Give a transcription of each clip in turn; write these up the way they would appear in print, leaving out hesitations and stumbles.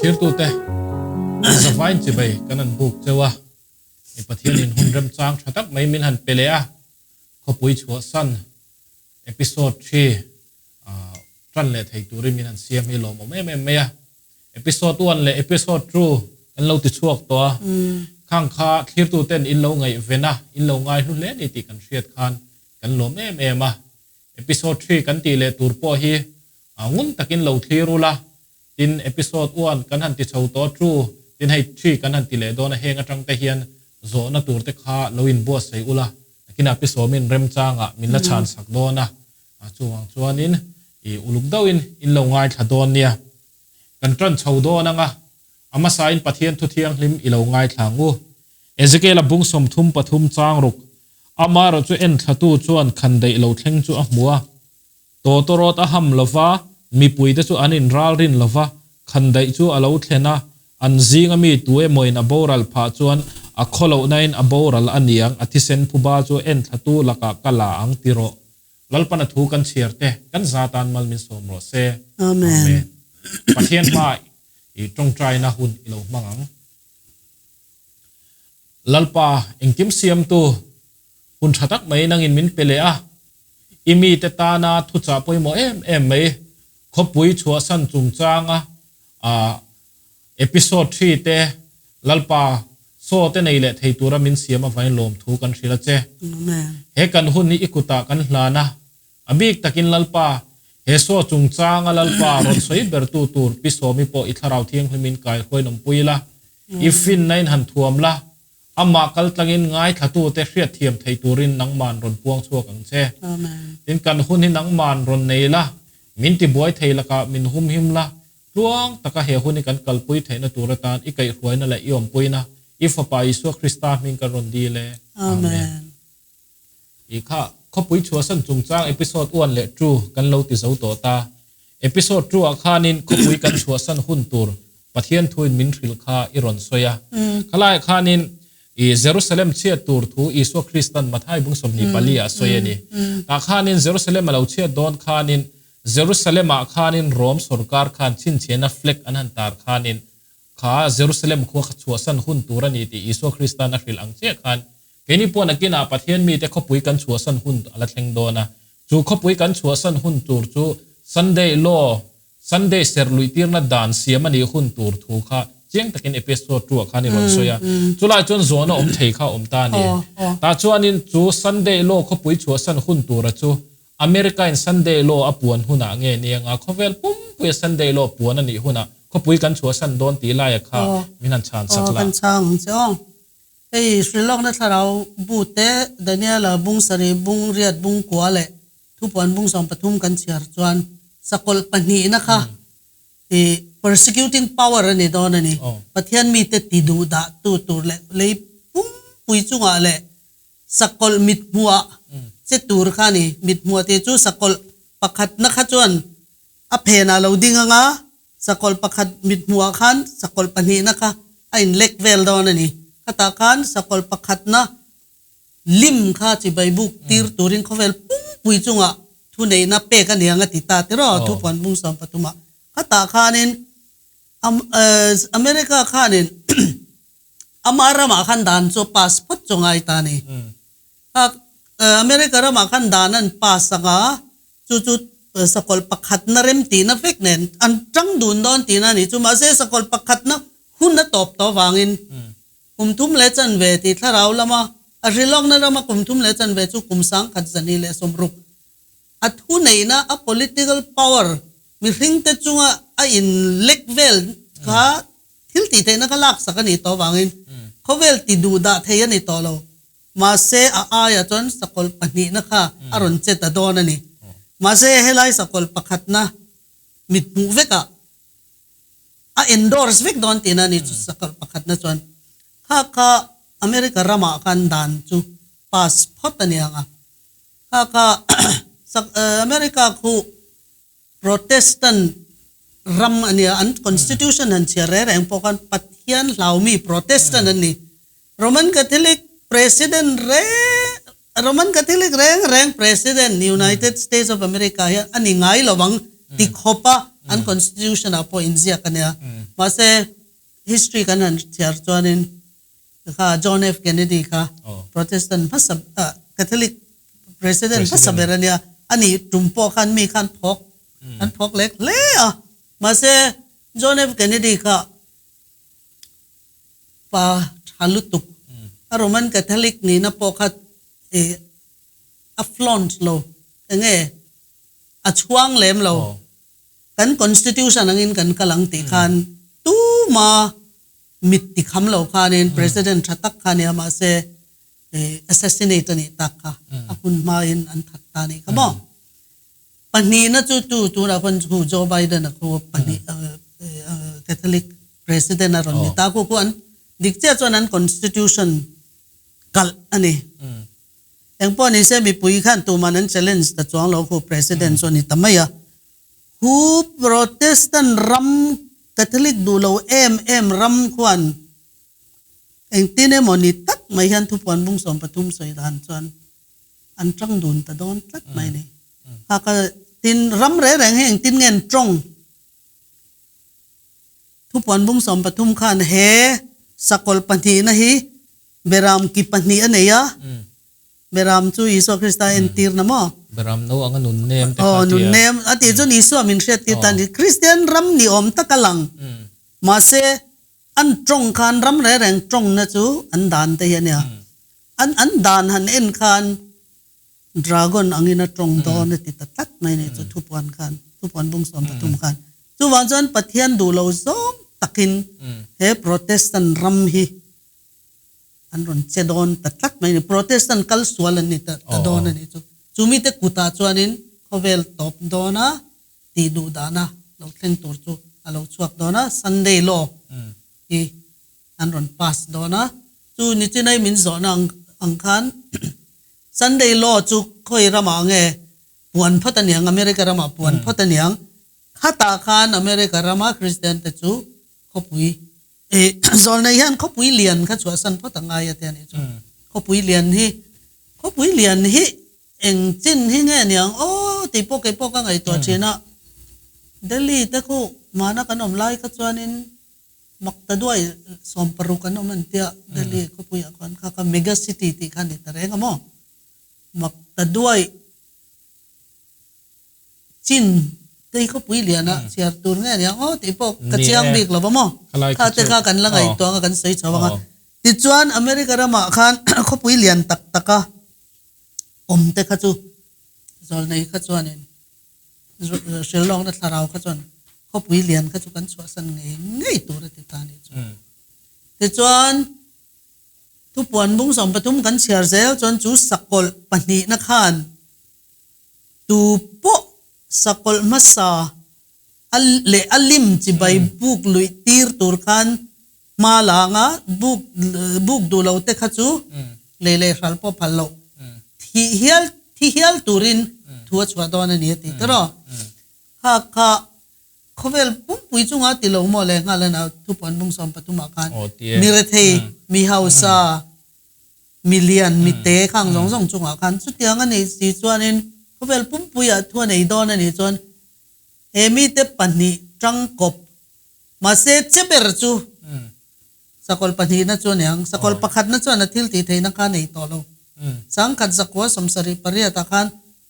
Thirtute zavain chibai kan han buk cheu a, i Pathianin hun remchang tha tak mai min han pe leh a, khawpui chhuahsan episode thi tan leh thei turin min han siam hi lawmawm em em mai a. Episode one leh episode two kan lo ti chhuak tawh a, khang kha thlirtuten in lo ngaihven a, in lo ngai hlu hle a ni tih kan hriat khan kan lawm em em a. Episode three kan tih leh tur pawh hi ngun takin lo thlir ula, tin episode one kan han ti chho tawh two, tin hei three kan han ti leh dawn a, heng atang te hian zawhna tur te kha lo inbuatsaih ula, nakinah pi sawmin remchangah min la chhan sak dawn a, chuvang chuanin i uluk deuhin in lo ngaithla dawn nia. Kan tan chho dawn anga, a hmasain Pathian thu thianghlim i lo ngaithla ang u. Ezekiel-a bung 33 chang ruk, Amaherawh chu enthlatu chuan khandaih lo thleng chu a hmu a. Tawtawrawt a ham lo va, mipuite chu an inralrin lo va, khandaih chu a lo thlen a, an zinga mi tu emawin a boral phah chuan a khawlohnain a boral a niang, a thisen phuba chu enthlatu lakah ka la ang ti rawh. Lalpana thu kan chhiar te, kan za tan mal min sawm rawh se. Amen. Pathian hma i tawngtaina hun i lo hmang ang. Lalpa, engkim siamtu, hun tha tak mai nangin min pe leh a, i mite tana thuchah pawimawh em em mai, khawpui chhuahsan chungchanga episode 3 te Lalpa saw te nei leh thei tura min siam avangin lawmthu kan hrilh a che. He kan hun hi i kutah kan hlan a, a bik takin Lalpa, he saw chungchanga Lalpa rawn sawi bertu tur Pi Sawmi pawh i thlarau thianghlimin kai hruain awmpui la, i finna in han thuam la, amah kaltlangin ngaithlatute hriatthiam thei turin nangman rawn puang chhuak ang che. Tin, kan hun hi nangman rawn nei la, min tibuai thei lakah min humhim la, Tluang taka he hun hi kan kalpui theihna tur atan i kaihhruaina leh i awmpuina i Fapa Isua Krista hming kan rawn dil e. Amen. I kha khawpui chhuahsan chungchang episode 1 leh 2 kan lo ti zo tawh ta. Episode 2 ah khanin khawpui kan chhuahsan hun tur Pathian thuin min hrilh kha i rawn sawi a. Khalaiah khanin i Jerusalem chhiat tur thu Isua Kristan Mathai bung 24 ah a sawi a ni. Tah khanin Jerusalem a lo chhiat dawn khanin Jerusalem-ah khanin Rom sorkar khan chhinchhiahna flag an han tar khanin kha Jerusalem khua kha chhuahsan hun tur a ni tih Isua Krista'n a hrilh ang chiah khan keini pawh nakinah Pathian mite khawpui kan chhuahsan hun a la thleng dawn a. Chu khawpui kan chhuahsan hun tur chu Sunday Law, Sunday serh luihtirna dan siam a nih hun tur thu kha chiang takin episode 2 ah khan i rawn sawi a. Chulai chuan zawhna awm thei kha a awm ta a ni. Tah chuanin chu Sunday Law khawpui chhuahsan hun tura chu America in Sunday Law a puan hunah nge ni anga khawvel pumpuia Sunday Law puan a nih hunah khawpui kan chhuahsan dawn tih laia kha min han chhan sak la. Kan chhang ang che aw. Hei Hrilhlawkna thlarau bu te Daniela bung sarih bung riat bung kua leh thupuan bung 13 kan chhiar chuan sakawlh pahnihna kha i persecuting power a ni dawn a ni. Pathian mite ti duh dah tu tur leh lei pumpui chungah leh Sakawlh mithmuah che tur kha a ni. Mithmuah tih chu sakawlh pakhatna kha chuan a phenah a lo ding ang a, sakawlh pakhat mithmuah khan sakawlh pahnihna kha a inlek vel dawn a ni. Khatah khan sakawlh pakhatna lim kha chibai buk tir turin khawvel pumpui chungah thuneihna pek a ni ang a ti ta tiraw thupuan bung 13 ah. Khatah khanin America khanin Ama ramah khan dan chu a pass phawt chu ngai ta a ni. America ramah khan dan an pass ang a, chu chu sakawlh pakhatna rem tihna vek nen an tang dun dawn tihna a ni chu. Mahse sakawlh pakhatna hun a tawp tawh avangin kum thum leh chanve tih thlarau lama a hrilhawkna rama kum thum leh chanve chu kum 1060 a thuneihna a political power mihringte chunga a inlek vel kha Thil tih theihna kha laksak a nih tawh avangin khawvel ti duh dah thei a ni tawh lo. Mahse, a aiah chuan sakawlh pahnihna kha a rawn che ta dawn a ni. Mahse, helai sakawlh pakhatna mit hmuh vekah a endorse vek dawn tihna a ni chu sakawlh pakhatna chuan. Kha kha America ramah khan dan chu pass phawt a ni ang a. Kha kha America khu Protestant ram a nia, an constitution han chhiar reng reng pawh khan Pathian hlaumi Protestant an ni. Roman Catholic President reng Roman Catholic reng reng President United States of America hian a ni ngai lo ang ti khawpa an constitution ah pawh inziak a nia. Mahse history kan han chhiar chuanin kha John F Kennedy kha Protestant hmasa Catholic President hmasa ber a nia, a nih tum pawh khan mi khan phawk an phawk lek hle a. Mahse John F Kennedy kha pa tha lutuk a Roman Catholic nihna pawh kha ih a flaunt lo enge a chhuang lem lo. Kan constitution angin kan kal ang tih khan tuma mit ti kham lo khanin President tha tak kha nia mahse assassinate a nih tak kha a hun hmain an that ta nih kha maw. Pahnihna chu tu tunah khawn hu Joe Biden a khu pahnih Catholic President a rawn ni ta khu khu an dik chiah chuan an constitution kalh a ni. Engpawh ni se mipui khan tuman an challenge ta chuang lo khu President chu a ni ta mai a. Khu Protestant ram Catholic duh lo em em ram khuan engtin emaw ni tak mai hian thupuan bung 13 sawi dan chuan an tang dun ta dawn tlat mai a ni. Kha ka tin ram reng reng hi engtin nge an tawng? Thupuan bung 13 khan he sakawlh pahnihna hi beram ki pahnih a nei a, beram chu Isua Krista a entirna maw? Beram no anga nun nem te kha a ti a. Nun nem a tih chuan Isua min hriattir ta a ni. Kristian ram ni awm tak a lang. Mahse An tawng khan ram reng reng tawngna chu an dan te hi a nia. An an dan han en khan dragon angin a tawng dawn a ti ta tlat mai a ni chu thupuan khan, thupuan bung 13 khan. Chuvang chuan Pathian duh lo zawng takin he Protestant ram hi an rawn che dawn ta tlat mai a ni. Protestant kal sual an ni ta dawn a ni chu. Chu mite kutah chuanin khawvel tawp dawna tih duh dahna lo thleng tur chu a lo chhuak dawn a, Sunday law hi an rawn pass dawn a, chu ni chinai min zawhna ang khan Sunday law chu khawi ramah nge puan phawt a niang, America ramah puan phawt a niang, khatah khan America rama Christian te chu khawpui Zawlnei hian khawpui lian kha chhuahsan phawt a ngai a ti a nih chu. Khawpui lian hi, khawpui lian hi eng chin hi nge niang aw tih pawh kei pawh ka ngaihtuah thin a. Delhi te khu mahna kan awm lai kha chuanin makta duai 60 an awm an tia Delhi khawpuiah khuan kha kha mega city tih kha a ni ta reng a maw. Makta duai. Chin tei khawpui liana chhiar tur nge aniang aw tih pawh ka chiang bik lo va maw? Kha te kha kan la ngaihtuah anga kan sawi chho ang a. Tichuan America ramah khan khawpui lian tak taka awm te kha chu zawlnei kha chuanin hrilhlawkna thlarau kha chuan khawpui lian kha chu kan chhuahsan ngei ngei tur a ti ta a nih chu. Tichuan thupuan bung 13 kan chhiar zel chuan chu sakawlh pahnihna khan Tu pawh sakawlh hmasa a leh a lim chibai buk luih tir tur khan hma la anga buk buk duh lo te kha chu lei leh hral pawh phal loh thi hial thi hial turin thu a chhuah dawn a ni a ti ta rawh. Kha kha khawvel pumpui chunga ti lo maw leh nghal a na thupuan bung 13 ah khan mi rethei mi hausa Mi lian, mi te khang zawng zawng chungah khan chutiang a nih si chuanin khawvel pumpuiah thu a nei dawn a nih chuan he mite pahnih tangkawp mahse che ber chu sakawlh pahnihna chu a ni ang. Sakawlh pakhatna chuan a thil tih theihna kha a nei tawh lo. 1000 178 ah khan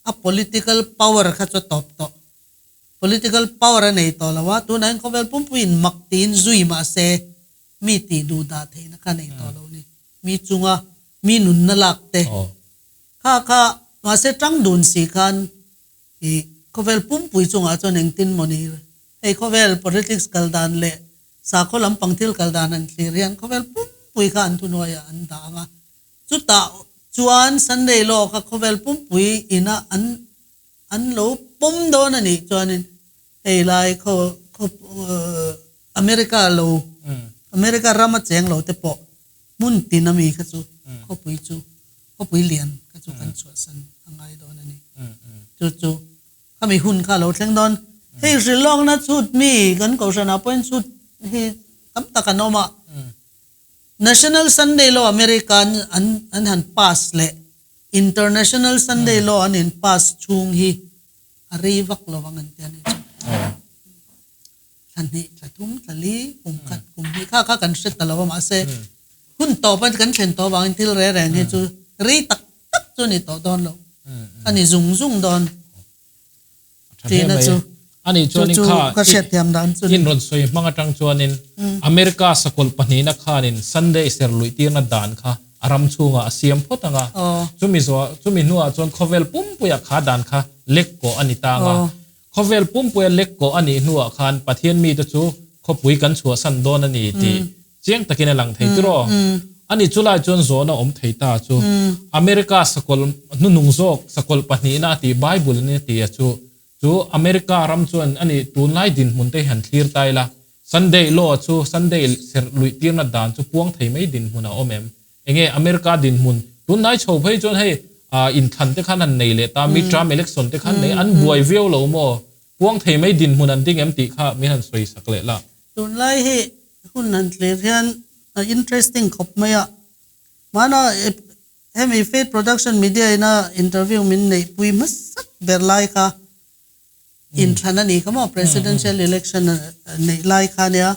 a political power kha chu a tawp tawh. Political power a nei tawh lo a, tunah hian khawvel pumpuiin mak tiin zui mahse Mi tih duh dah theihna kha nei tawh lo ni. Mi chunga mi nunna lak te kha kha mahse tang dun si khan i khawvel pumpui chungah chuan engtin maw ni hei khawvel politics kal dan leh sakhaw lampang thil kal dan han thlir hian khawvel pumpui kha an thuhnuaiah an dah ang a. Chutah chuan Sunday law kha khawvel pumpui ina an an lo pawm dawn a nih chuanin hei lai khaw khaw America lo America rama cheng lo te pawh hmun tin ami kha chu khawpui chu khawpui lian kha chu kan chhuahsan a ngai dawn a ni. Chu chu khami hun kha a lo thleng dawn. Hei hrilhlawkna chhut mi kan kohhranah pawhin chhut hi tam tak an awm a. National Sunday Law America an an han pass leh International Sunday Law an in pass chhung hi a rei vak lo ang an ti a nih chu. Thla hnih, thla thum, thla li, kum khat, kum hnih kha kha kan hre ta lo a mahse hun tawp a kan thlen tawh avangin thil reng reng hi chu rei tak tak chu a ni tawh dawn lo a ni zung zung dawn tina chu Ani chuanin chu kha ka hriatthiam dan chu in rawn sawi hmang atang chuanin America sakawlh pahnihna khanin Sunday ser luih tirna dan kha a ram chhungah a siam phawt ang a, chumi zawh chumi hnuah chuan khawvel pumpuiah kha dan kha lek kawh a ni ta ang a. Khawvel pumpuia lek kawh a nih hnuah khan Pathian mite chu khawpui kan chhuahsan dawn a ni tih chiang takin a lang thei tiraw? Ani chulai chuan zawhna awm thei ta chu America sakawlh hnuhnung zawk sakawlh pahnihna a tih Bible in a ti a chu chu America ram chuan ani tunlai dinhmun te hi han thlir ta ila Sunday law chu Sunday serh luih tirna dan chu puang thei mai dinhmun a awm em? Enge America dinhmun tunlai chho phei chuan hei inthlan te khan han nei leh ta, midterm election te khan nei an buai viau lo maw? Puang thei mai dinhmun an ding em tih kha min han sawi sak leh la. Tunlai hi hun han tlir hian a interesting khawp mai a, hmana hemi Faith Production Media ina interview min neihpui hmasak ber lai kha inthlan a ni kha maw presidential election neih lai kha nia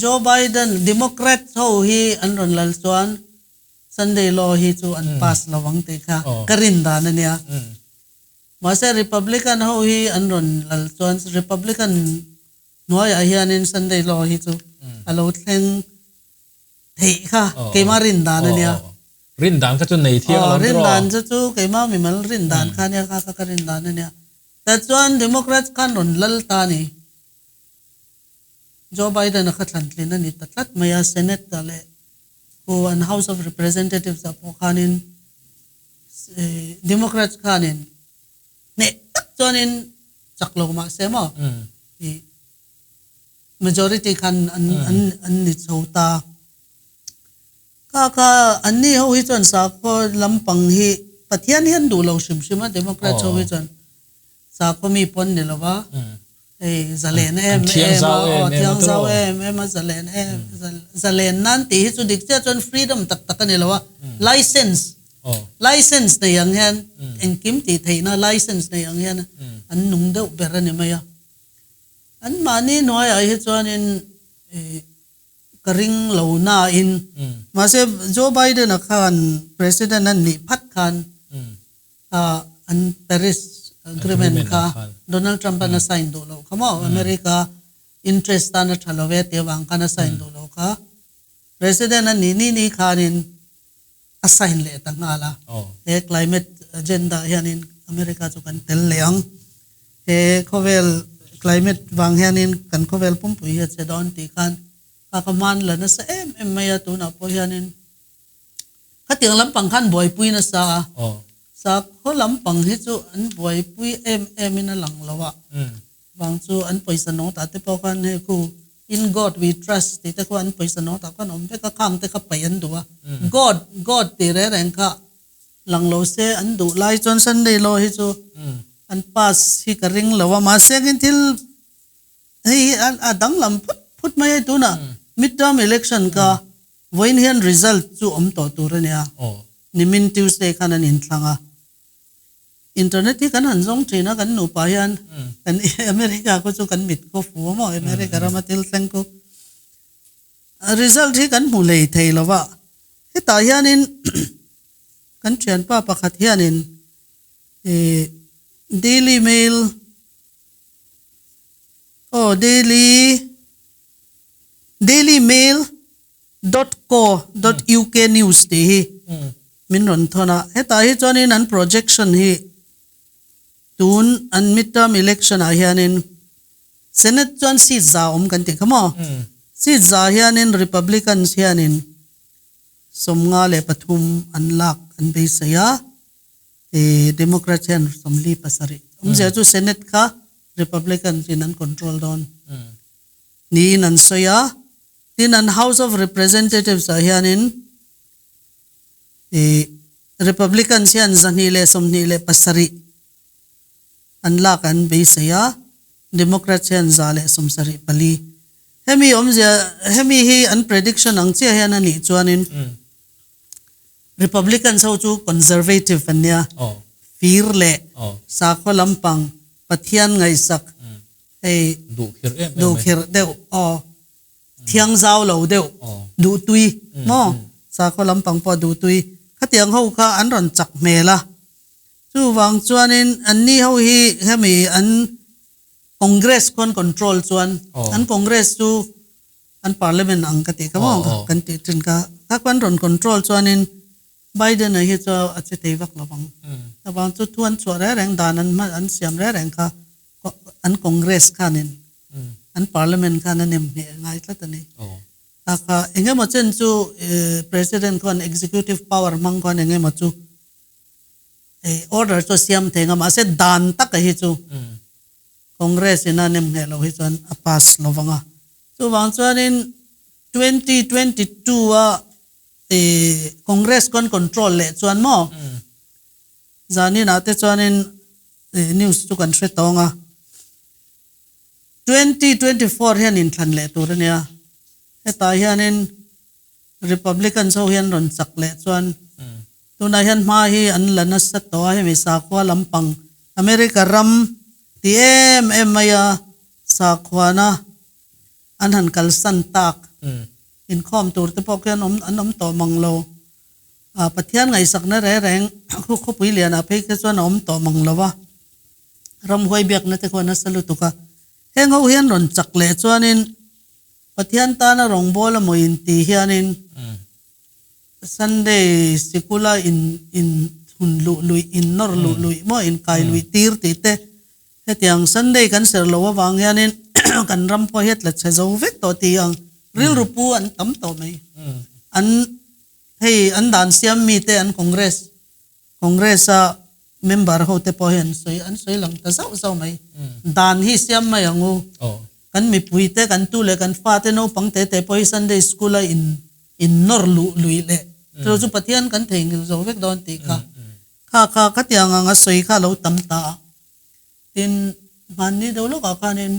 Joe Biden Democrat ho hi an rawn lal chuan Sunday law hi chu an pass lo ang tih kha ka rin dan a nia mahse Republican ho hi an rawn lal chuan Republican hnuaiah hianin Sunday law hi chu a lo thleng theih kha keimah rin dan a nia. Rin dan kha chu nei thiang alawm tiraw? Rin dan chu chu keimah mimal rin dan kha nia kha kha ka rin dan a nia. Tah chuan Democrats khan rawn lal ta a ni. Joe Biden-a kha thlantlin a ni ta tlat mai a, Senate-ah leh khu an House of Representatives-ah pawh khanin Democrats khanin hneh tak chuanin chak lo mah se maw i majority khan an an an ni chho ta. Kha kha anni ho hi chuan sakhaw lampang hi Pathian hi an duh lo hrim hrim a, Democrats ho hi chuan sakhaw mi pawn ni lo va, hei zalen em em a, aw thiang zau em em a, zalen em zalen nan tih hi chu dik chiah chuan freedom tak tak a ni lo a, license license nei ang hian engkim tih theihna license nei ang hian an nung deuh ber a ni mai a. Anmahni hnuaiah hi chuanin ih ka ring lo nain mahse Joe Biden-a khan President a nih phat khan ah an Paris Agreement kha Donald Trump-an a sign duh loh kha maw America interest tan a tha lo e tih avang khan a sign duh loh kha President a nih ni ni khanin a sign leh ta nghal a, he climate agenda hianin America chu kan tel leh ang, he khawvel climate vang hianin kan khawvel pumpui hi a che dawn tih khan kha ka hman la nasa em em mai a, tunah pawh hianin khatiang lampang khan buaipui nasa a, sakhaw lampang hi chu an buaipui em em in a lang lo a, vang chu an pawisa nawng tah te pawh khan hei khu In God we trust tih te khu an pawisa nawng tah khan awm vek a, khang te kha paih an duh a, God God tih reng reng kha lang lo se an duh lai chuan Sunday law hi chu an pass hi ka ring lo a, mahse engin thil hei hi a danglam phut phut mai a tunah midterm election kha vawiin hian result chu awm tawh tur a nia, nimin Tuesday khan an inthlang a. Internet hi kan han zawng thin a, kan nupa hian kan America khu chu kan mit khaw fu a maw, America rama thil thleng khu result hi kan hmu hlei thei lo va, hetah hianin kan thianpa pakhat hianin ih Daily Mail aw Daily Daily Mail dot co dot uk news tih hi min rawn thawn a, hetah hi chuanin an projection hi tun an midterm election ah hianin Senate chuan seat za awm kan tih kha maw, seat za hianin Republicans hianin 53 an lak an beisei a, ih Democrats hian 47 awmzia chu Senate kha Republicans in an control dawn niin an sawi a. Tin, an House of Representatives ah hianin ih Republicans hian 227 an lak an beisei a, Democrats hian 174. Hemi awmzia, hemi hi an prediction ang chiah hian a nih chuanin Republicans ho chu conservative an nia, fir leh sakhaw lampang, Pathian ngaihsak. Hei duh khirh em em duh khirh deuh aw thiang zau lo deuh duh tui maw sakhaw lampang pawh duh tui khatiang ho kha an rawn chak hmel a chuvang chuanin anni ho hi hemi an Congress khawn control chuan an Congress chu an parliament ang ka tih kha maw kan tih thin kha kha khawn rawn control chuanin Biden-a hi chu a che thei vak lo vang. Avang chu thu an chhuah reng reng dan an hman an siam reng reng kha an Congress khanin an Parliament khan a nem hneh ngai tlat a ni. Kha kha eng emaw chen chu President khuan executive power hmang khuan eng emaw chu order chu a siam thei ang a mahse dan taka hi chu Congress in a nem hneh loh hi chuan a pass lo vang a. Chuvang chuanin 2022 a Congress kan control leh chuan maw zanin ah te chuanin news chu kan hre tawng a 2024 hian inthlan leh tur a nia hetah hianin Republicans ho hian rawn chak leh chuan tunah hian hma hi an la nasa tawh a hemi sakhua lampang America ram ti em em mai a sakhuana an han kalsan tak inkhawm tur te pawh khian awm an awm tawh mang lo. Ah Pathian ngaihsakna reng reng khu khawpui lianah phei kha chuan a awm tawh mang lo a, ramhuai biakna te khuan a sa lutuk a. Heng ho hian rawn chak leh chuanin Pathian tana rawngbâwl a maw inti hianin Sunday sikula in in hun luh luih in nawr luh luih maw in kai luih tir tih te Hetiang Sunday kan serh loh avang hianin kan ram pawh hi a tla chhe zo vek tawh tih ang rilru pu an tam tawh mai. An hei an dan siam mite an Congress Congress a member ho te pawh hi an sawi an sawi lang ta zauh zauh mai. Dan hi siam mai ang u. Kan mipui te kan tu leh kan fate naupang te te pawh hi Sunday school a in in nawr luh lui leh chu chu Pathian kan theihnghilh zo vek dawn tih kha Kha kha khatiang ang a sawi kha a lo tam ta a. Tin, hmanni deuh lawkah khanin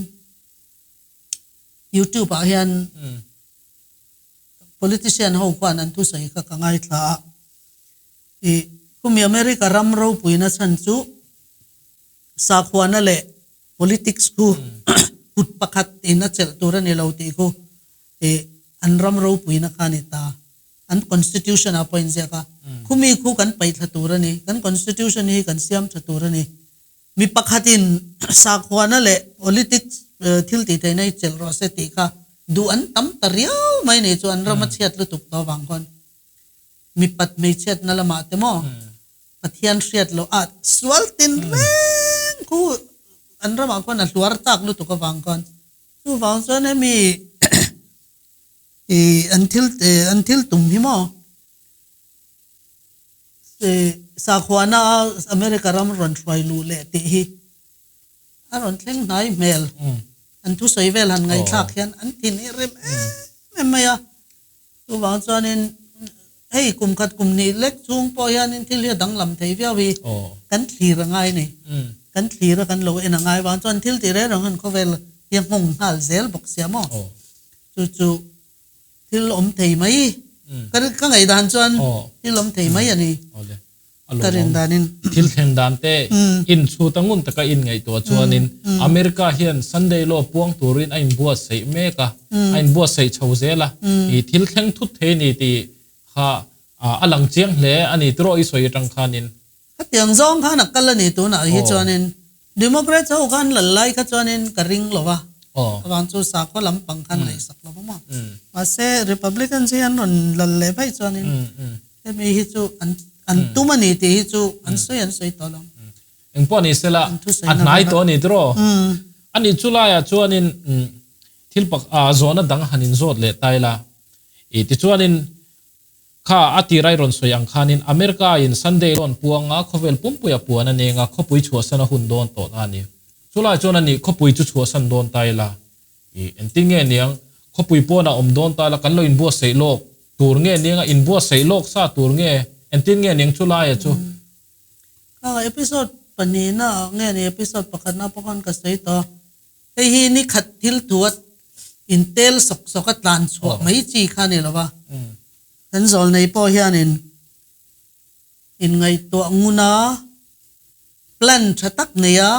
YouTube ah hian politician ho khuan an thusawi kha ka ngaithla a. Ih, khumi America ram ropuina chhan chu sakhuana leh politics khu kut pakhat in a chelh tur a ni lo tih khu ih an ram ropuina kha a ni ta. An constitution ah pawh a inziak a, khumi khu kan paih thla tur a ni, kan constitution hi kan siam tha tur a ni. Mi pakhatin sakhuana leh politics thil tih theihna hi chelh rawh se tih kha duh an tam ta riau mai nei chu an ram a chhiat lutuk tawh avang khawn mipat hmeichhiatna lamah te maw Pathian hriat loh a sual tin reng khu an ramah khawn a hluar tak lutuk avang khawn chuvang chuan hemi I an thil an thil tum hi maw sakhuana a America ram rawn hruai luh leh tih hi a rawn thleng hnai hmel. An thusawi vel han ngaihthlak hian an thin hi rem em em mai a. Chuvang chuanin hei kum khat kum hnih lek chhung pawh hianin thil hi a danglam thei viau hi kan thlir a ngai ni. Kan thlir a kan lo en a ngai vang chuan thil tih reng reng han khawvel hi a nghawng nghal zel bawk sia maw. Chu chu thil awm thei mai ka ka ngaih dan chuan thil awm thei mai a ni ka rin danin. Thil thlen dan te in chhut a ngun taka in ngaihtuah chuanin America hian Sunday law puang turin a inbuatsaih mek a, a inbuatsaih chho zel a, i thil thleng thut thei a ni tih kha a lang chiang hle a ni tiraw i sawi atang khanin. Khatiang zawng khan a kal a ni tunah hi chuanin Democrats ho khan lal lai kha chuanin ka ring lo va, avang chu sakhaw lampang khan ngaihsak lo va maw. Mahse Republicans hi an rawn lal leh vaih chuanin hemi hi chu an an tum a ni tih hi chu an sawi an sawi tawh lo. Engpawh ni sela a hnai tawh a ni tiraw? A nih chu laiah chuanin thil pakhat zawhna dang han inzawt leh ta ila i tichuanin Kha a tir ai rawn sawi ang khanin America in Sunday rawn puang a, khawvel pumpuia puan a neng a, khawpui chhuahsan a hun dawn tawh ta a ni. Chulai chuan a nih khawpui chu chhuahsan dawn ta ila, i engtin nge niang, khawpui pawnah awm dawn ta ila kan lo inbuatsaih lawk tur nge niang a, inbuatsaih lawk sa tur nge, engtin nge niang chulaia chu. Kha episode pahnihna ah nge ni episode pakhatna pawh khan ka sawi tawh a, Hei hi ni khat thil thu a intel sawk sawk a tlan chhuah mai chi kha a ni lo va, kan zawlnei pawh hianin inngaihtuah ngun a, plan tha tak nei a,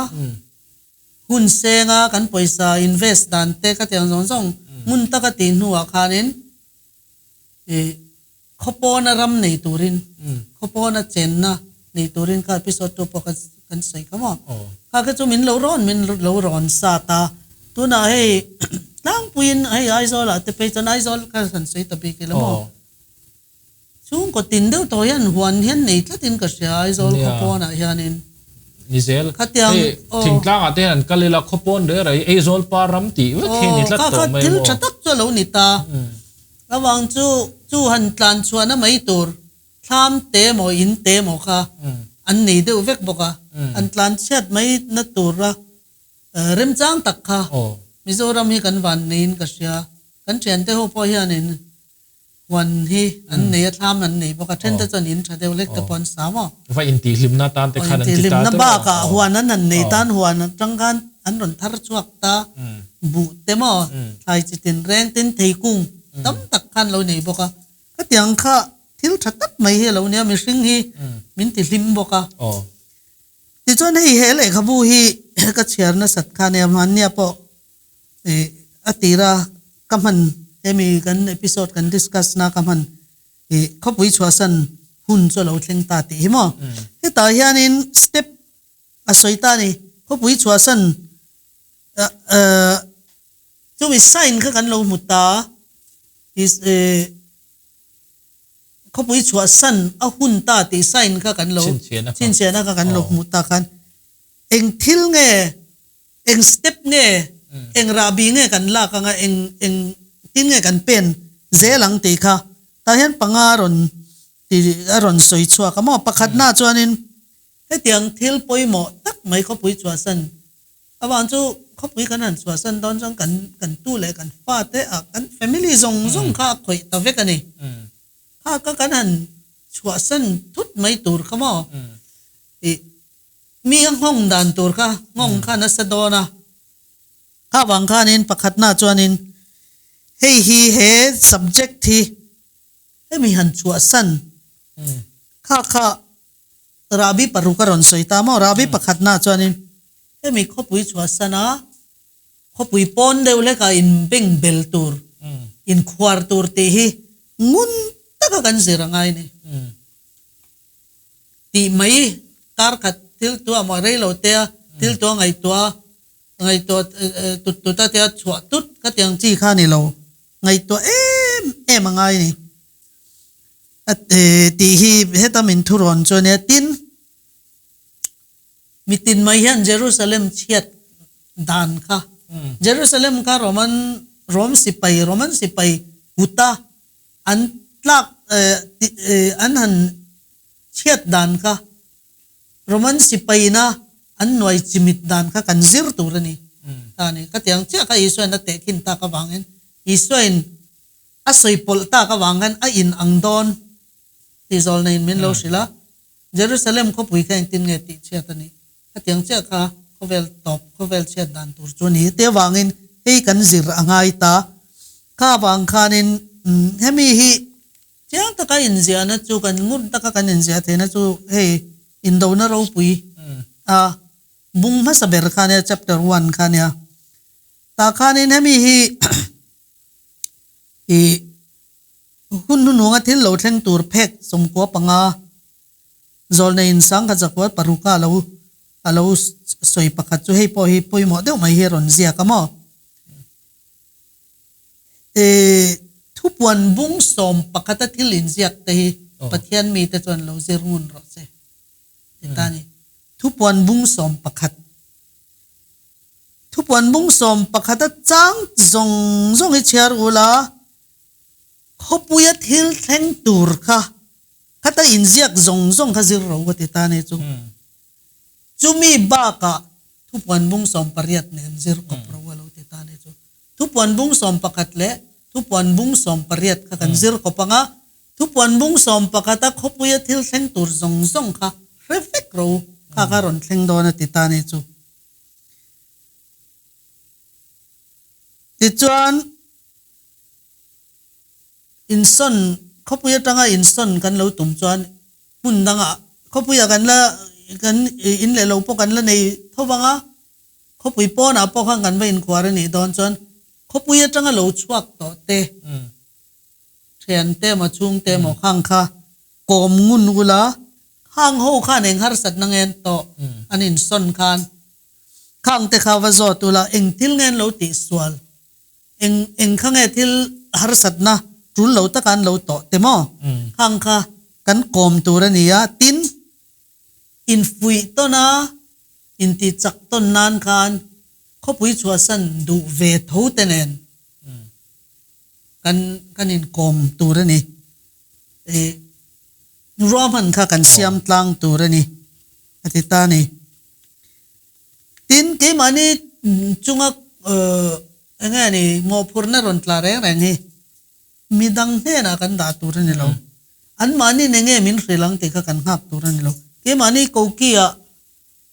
Hun senga kan pawisa invest dan te ka tiang zawng zawng ngun taka tih hnuah khanin ih khawpawna ram nei turin khawpawna chenna nei turin kha episode tu pawh kan sawi kha maw. Kha kha chu min lo rawn min lo rawn sa ta. Tunah hei tlangpuiin hei Aizawlah te phei chuan Aizawl kha han sawi ta bik ila maw. Chhungkaw tin deuh tawh hian huan hian nei tlatin ka hria Aizawl khawpawnah hianin. Ni zel. Khatiang Hei aw. thingtlangah te hian an kal ila khawpawn reh reh Aizawl pa ram tih vek hi a ni tlat Aw tawh kha mai thil maw. tha tak chu a lo ni ta. Avang chu chu han tlan chhuahna mai tur thlam te maw in te maw kha an nei deuh vek bawk a. An tlan chhiat mai na tura remchang tak kha Mizoram hi kan van neiin ka hria. Kan thiante ho pawh hianin Huan hi an nei a, thlam an nei bawk a, then te chuan in tha deuh lek te pawh an sa maw? Va intihhlimna tan te khan an ti ta Intihhlimna bakah huan an han nei tan huan atang khan an rawn thar chhuak ta, buh te maw, thlai chi tin reng tin theikung tam tak khan lo nei bawk a. Khatiang kha thil tha tak mai hi a lo nia, mihring hi min tihlim bawk a. Tichuan hei he lehkhabu hi ka chhiar nasat kha nia, hmannia pawh Ih a tira ka hman hemi kan episode kan discuss na ka hman ih khawpui chhuahsan hun chu a lo thleng ta tih hi maw. Hetah hianin step a sawi ta a ni, khawpui chhuahsan chumi sign kha kan lo hmu ta ih khawpui chhuahsan a hun ta tih sign kha kan lo chhinchhiahna kha kan lo hmu ta khan eng thil nge Eng step nge, eng rahbi nge kan lak anga eng eng tin nge kan pen zel ang tih kha tah hian panga a rawn ti a rawn sawi chhuak a maw? Pakhatna chuanin hetiang thil pawimawh tak mai khawpui chhuahsan avang chu khawpui kan han chhuahsan dawn chuan kan kan tu leh kan fate ah kan family zawng zawng kha a khawih ta vek a ni. Kha kha kan han chhuahsan thut mai tur kha maw? Ih. Mi a nghawng dan tur kha nghawng kha nasa dawn a, kha vang khanin pakhatna chuanin hei hi he subject hi hemi han chhuahsan kha kha rahbi paruk a rawn sawi ta maw, rahbi pakhatna chuanin hemi khawpui chhuahsan a khawpui pawn deuh hlekah inbeng bel tur, inkhuar tur tih hi ngun taka kan zir a ngai a ni. Tih mai kar khat thil tuah maw rei lo te a thil tuah ngaihtuah ngaihtuah tut tut a tia chhuah tut ka tiang chi kha ni lo ngaihtuah em em a ngai ni a tih hi heta min thurawn chu a nia tin mitin mai hian Jerusalem chhiat dan kha Jerusalem kha Roman Rom sipai Roman sipai kuta An tlak an han chhiat dan kha Roman sipaina an nuai chimit dan kha kan zir tur a ni ta a ni. Ka tiang chiah kha Isuain a tehkhin tak avangin Isuain a sawi pawlh tak avang khan a in ang dawn tih zawlneiin min lo hrilh a. Jerusalem khawpui kha engtin nge tih chhiat a nih? Ka tiang chiah kha khawvel tawp, khawvel chhiat dan tur chu a ni. Te avangin hei kan zir a ngai ta. Kha avang khanin hemi hi chiang taka inziahna chu kan ngun taka kan inziah theihna chu hei indona ropui a bung hmasa ber kha nia chapter one kha nia. Tah khanin hemi hi ih hun hnuhnunga thil lo thleng tur phek 95 Zawlneiin sangkhat zakua paruka a lo a lo sawi pakhat chu hei pawh hi pawimawh deuh mai hi a rawn ziak a maw? E thupuan bung 11 a thil inziak te hi Pathian mite chuan lo zir ngun rawh se ti ta a ni. Thupuan bung 11 Thupuan bung 11 a chang zawng zawng hi chhiar ula khawpuia thil thleng tur kha Khata inziak zawng zawng kha zir ro ka ti ta nih chu. Chumi bakah thupuan bung 18 nen zir kawp ro a lo ti ta nih chu. Thupuan bung 11 leh thupuan bung 18 kha kan zir kawp ang a, thupuan bung 11 a khawpuia thil thleng tur zawng zawng kha hre vek ro kha kha rawn thleng dawn a ti ta nih chu. Tichuan. Insawn, khawpui atanga insawn kan lo tum chuan hmun dangah khawpuiah kan la kan in leh lo pawh kan la nei tho vang a, Khawpui pawnah pawh khan kan va inkhuar a nih dawn chuan khawpui atanga lo chhuak tawh te, thiante emaw chhungte emaw khang kha kawm ngun ula, khang ho khan eng harsatna ngen tawh an insawn khan khang te kha va zawt ula eng thil nge an lo tihsual, eng eng kha nge thil harsatna tul lo taka an lo tawh te maw khang kha kan kawm tur a ni a, tin infuih tawn a intih chak tawn nan khan khawpui chhuahsan duh ve tho te nen kan kan inkawm tur a ni. Ih ruahman kha kan siam tlang tur a ni a ti ta a ni. Tin, keimahni chunga eng nge ni mawhphurhna rawn tla reng reng hi midang hnenah kan dah tur a ni lo. Anmahni eng nge min hrilh ang tih kha kan nghak tur a ni lo. Keimahni koki-ah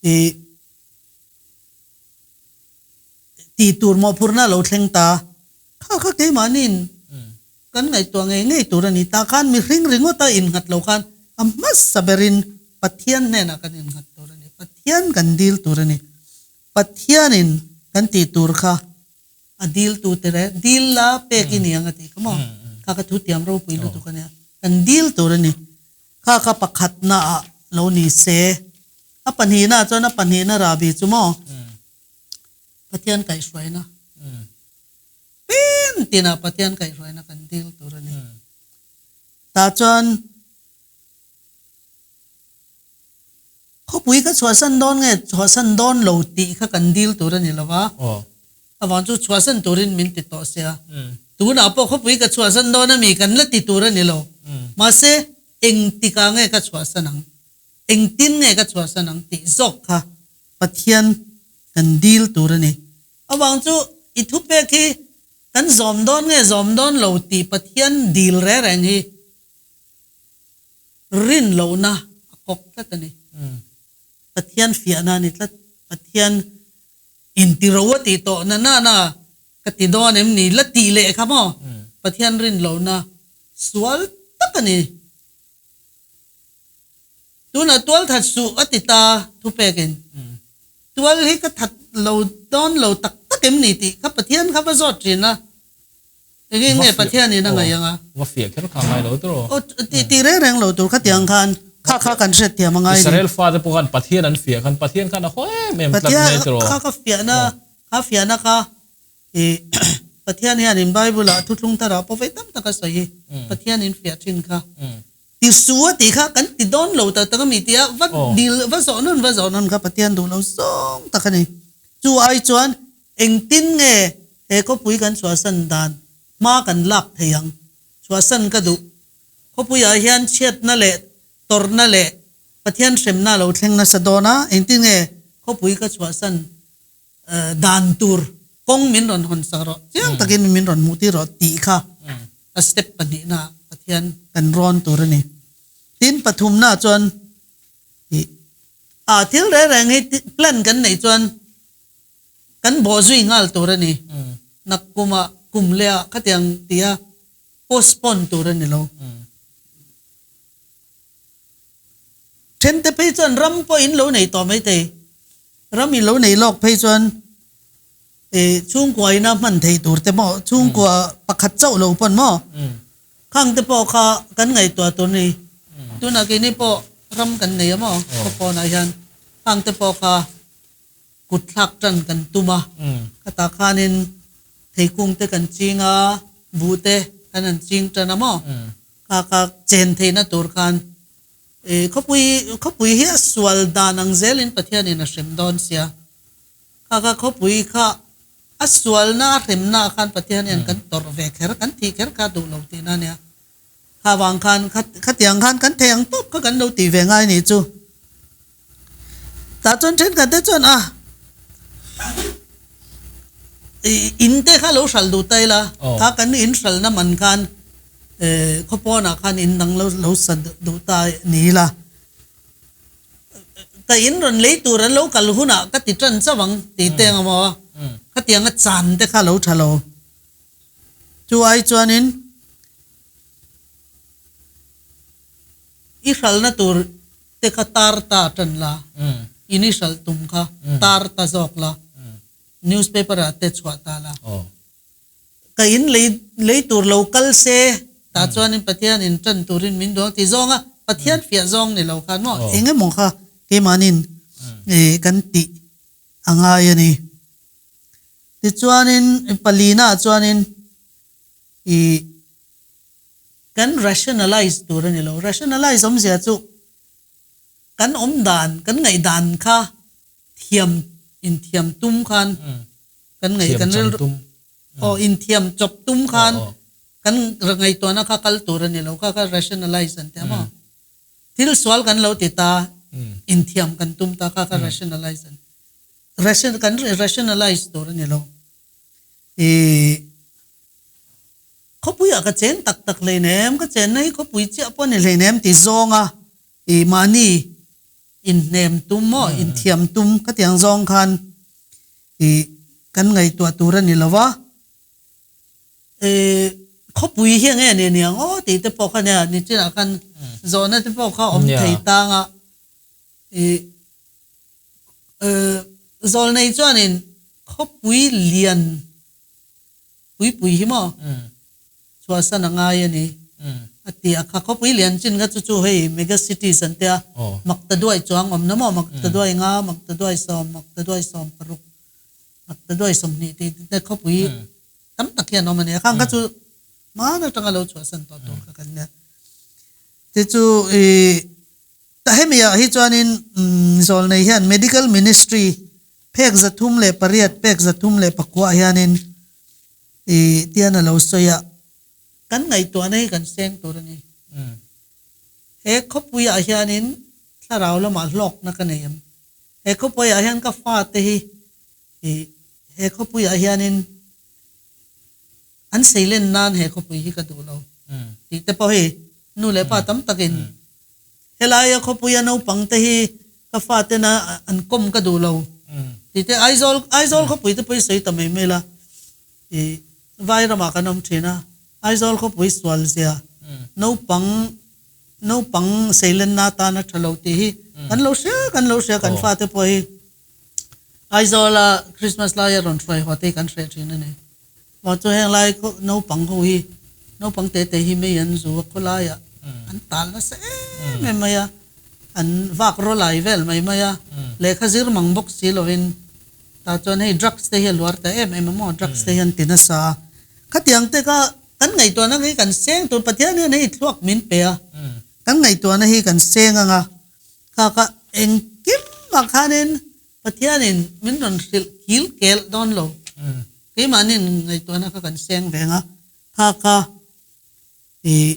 ih tih tur mawhphurhna a lo thleng ta. Kha kha keimahniin kan ngaihtuah ngei ngei tur a ni. Tah khan mihring ringawta innghat lo khan a hmasa berin Pathian hnenah kan innghat tur a ni. Pathian kan dil tur a ni. Pathianin kan tih tur kha a diltu te reng dil la pek i ni ang a tih kha maw? Kha kha thutiam ropui lutuk a nia. Kan dil tur a ni. Kha kha pakhatnaah lo ni se. A pahnihnaah chuan a pahnihna rahbi chu maw? Pathian kaihhruaina. Pin tinah Pathian kaihhruaina kan dil tur a ni. Tah chuan khawpui ka chhuahsan dawn nge chhuahsan dawn lo tih kha kan dil tur a ni lo va. Avang chu chhuahsan turin min ti tawh sia. Tunah pawh khawpui ka chhuahsan dawn a mi kan la ti tur a ni lo. Mahse engtikah nge ka chhuahsan ang? Engtin nge ka chhuahsan ang tih zawk kha Pathian kan dil tur a ni. Avang chu i thupek hi kan zawm dawn nge zawm dawn lo tih Pathian dil reng reng hi rin lohna a kawk tlat a ni. Pathian fiahna a ni tlat. Pathian intiro a tih tawh na nana ka ti dawn em ni la tih leh kha maw Pathian rin lohna sual tak a ni. Tunah tual that suh a ti ta thupekin tual hi ka that lo dawn lo tak tak em ni tih kha Pathian kha va zawt thin a, engin nge Pathianin a ngaih ang a? Va fiah kher kha ngai lo tur aw. Aw tih reng reng lo tur khatiang khan kha kha kan hriat thiam a ngai ni. Israel fate pawh khan Pathian an fiah khan Pathian khan a haw em em tlat mai tur aw. Pathian kha ka fiahna kha fiahna kha I Pathian hianin Bible-ah thuthlung tharah pawh vei tam tak a sawi hi. Pathianin fiah thin kha. Ti su a tih kha kan ti dawn lo tak tak a mi tia va dil va zawh nawn va zawh nawn kha Pathian duh lo zawng tak a ni. Chu ai chuan engtin nge he khawpui kan chhuahsan dan hma kan lak thei ang? Chhuahsan ka duh. Khawpuiah hian chhiatna leh tawrhna leh Pathian hremna a lo thleng nasa dawn a, engtin nge khawpui ka chhuahsan Dan tur kawng min rawn hawn sak rawh, chiang takin min rawn hmuh tir rawh tih kha a step pahnihna Pathian kan rawn tur a ni. Tin, pathumna chuan ih a thil reng reng hi plan kan neih chuan kan bawhzui nghal tur a ni. Nakkumah kum leh ah khatiang tia postpone tur a ni lo. Thente phei chuan ram pawh in lo nei tawh maithei. Ram in lo nei lawk phei chuan ih chhungkua ina hman thei tur te maw chhungkua pakhat chauh lo pawn maw khang te pawh kha kan ngaihtuah tur ni. Tunah keini pawh ram kan nei a maw khaw pawnah hian khang te pawh kha kut thlak tan kan tum a. Khatah khanin theikung te kan ching a, buh te kan han ching tan a maw. Kha kha chen theihna tur khan khawpui khawpui hi a sual dan ang zelin Pathianin a hrem dawn sia. Kha kha khawpui kha a sualna a hremna ah khan Pathian hian kan tawrh ve kher kan thih kher kha duh lo tihna a nia. Kha vang khan khatiang khan kan thei ang tawp kha kan lo tih ve ngai nih chu. Tah chuan thenkhat te chuan a in te kha lo hral duh ta ila kha kan in hralna man khan khawpawnah khan in dang lo lo sa duh ta ni ila ka in rawn lei tur an lo kal hunah ka ti tan chauh ang tih te ang maw khatiang a chan te kha lo tha lo chu ai chuanin i hralna tur te kha tar ta tan la, in i hralh tum kha tar ta zawk la. Newspaper ah te chhuah ta la. Ka in lei lei tur lo kal se tah chuanin Pathian in tan turin min duang tih zawnga Pathian fiah zawng ni lo khan maw eng emaw kha keimahnin kan tih a ngai a ni. Tichuanin palina ah chuanin ih kan rationalize tur a ni lo. Rationalize awmzia chu kan awm dan kan ngaihdan kha thiam inthiam tum khan kan ngaih kan rilru aw inthiam chawp tum khan kan ngaihtuahna kha kal tur a ni lo kha kha rationalize an ti a maw thil sual kan lo ti ta inthiam kan tum ta kha kha rationalize an ration kan rationalize tur a ni lo ih khawpuiah ka chen tak tak hleinem ka chenna hi khawpui chiah pawh a ni hleinem ti zawnga ih mahni Inhnem tum maw, inthiam tum khatiang zawng khan ih kan ngaihtuah tur a ni lo va. Ih khawpui hi enge a ni aniang aw tih te pawh kha nia nichinah khan zawhna te pawh kha awm thei tang a. Ih zawlnei chuanin khawpui lian pui pui hi maw chhuahsan a ngai a ni a ti a kha khawpui lian chin kha chu chu hei mega cities an tia Maktaduai chuang awmna maw Maktaduai nga Maktaduai sawm Maktaduai sawm paruk Maktaduai sawmhnih tih te khawpui tam tak hian awm a ni a khang kha chu hmaan atanga lo chhuahsan tawh tur kha kan nia ti chu ih ta hemi ah hi chuanin zawlnei hian medical ministry Phek 308, phek 309 ah hianin i tian a lo sawi a, kan ngaihtuahna hi kan seng tur a ni. He khawpui ah hianin thlarau lamah hlawkna ka nei em? He khawpui ah hian ka fate hi i he khawpui ah hianin an seilen nan he khawpui hi ka duh lo tih te pawh hi nu leh pa tam takin Helaia khawpuia naupang te hi ka fatena an kawm ka duh lo tih te Aizawl Aizawl khawpui te pawh i sawi ta mai mai la i vai ramah kan awm thin a Aizawl khawpui sual zia naupang naupang seilenna atana tha lo tih hi kan lo hria kan lo hria kan fate pawh hi Aizawla Christmas laia rawn hruai haw te hi kan hreh thin a ni. Aw chu heng lai naupang ho hi naupang te te hi mei an zu a khawlaiah an tal nasa em em mai a, an vak raw lai vel mai mai a, lehkha zir mang bawk si lovin tah chuan hei drugs te hi a luar ta em em a maw, drugs te hi an ti nasa a, khatiang te kha kan ngaihtuahna hi kan seng tur Pathian hian hei thluak min pe a, kan ngaihtuahna hi kan seng ang a, kha kha engkim ah khanin Pathianin min rawn hrilh kil kel dawn lo. Keimahnin ngaihtuahna kha kan seng ve ang a, kha kha ih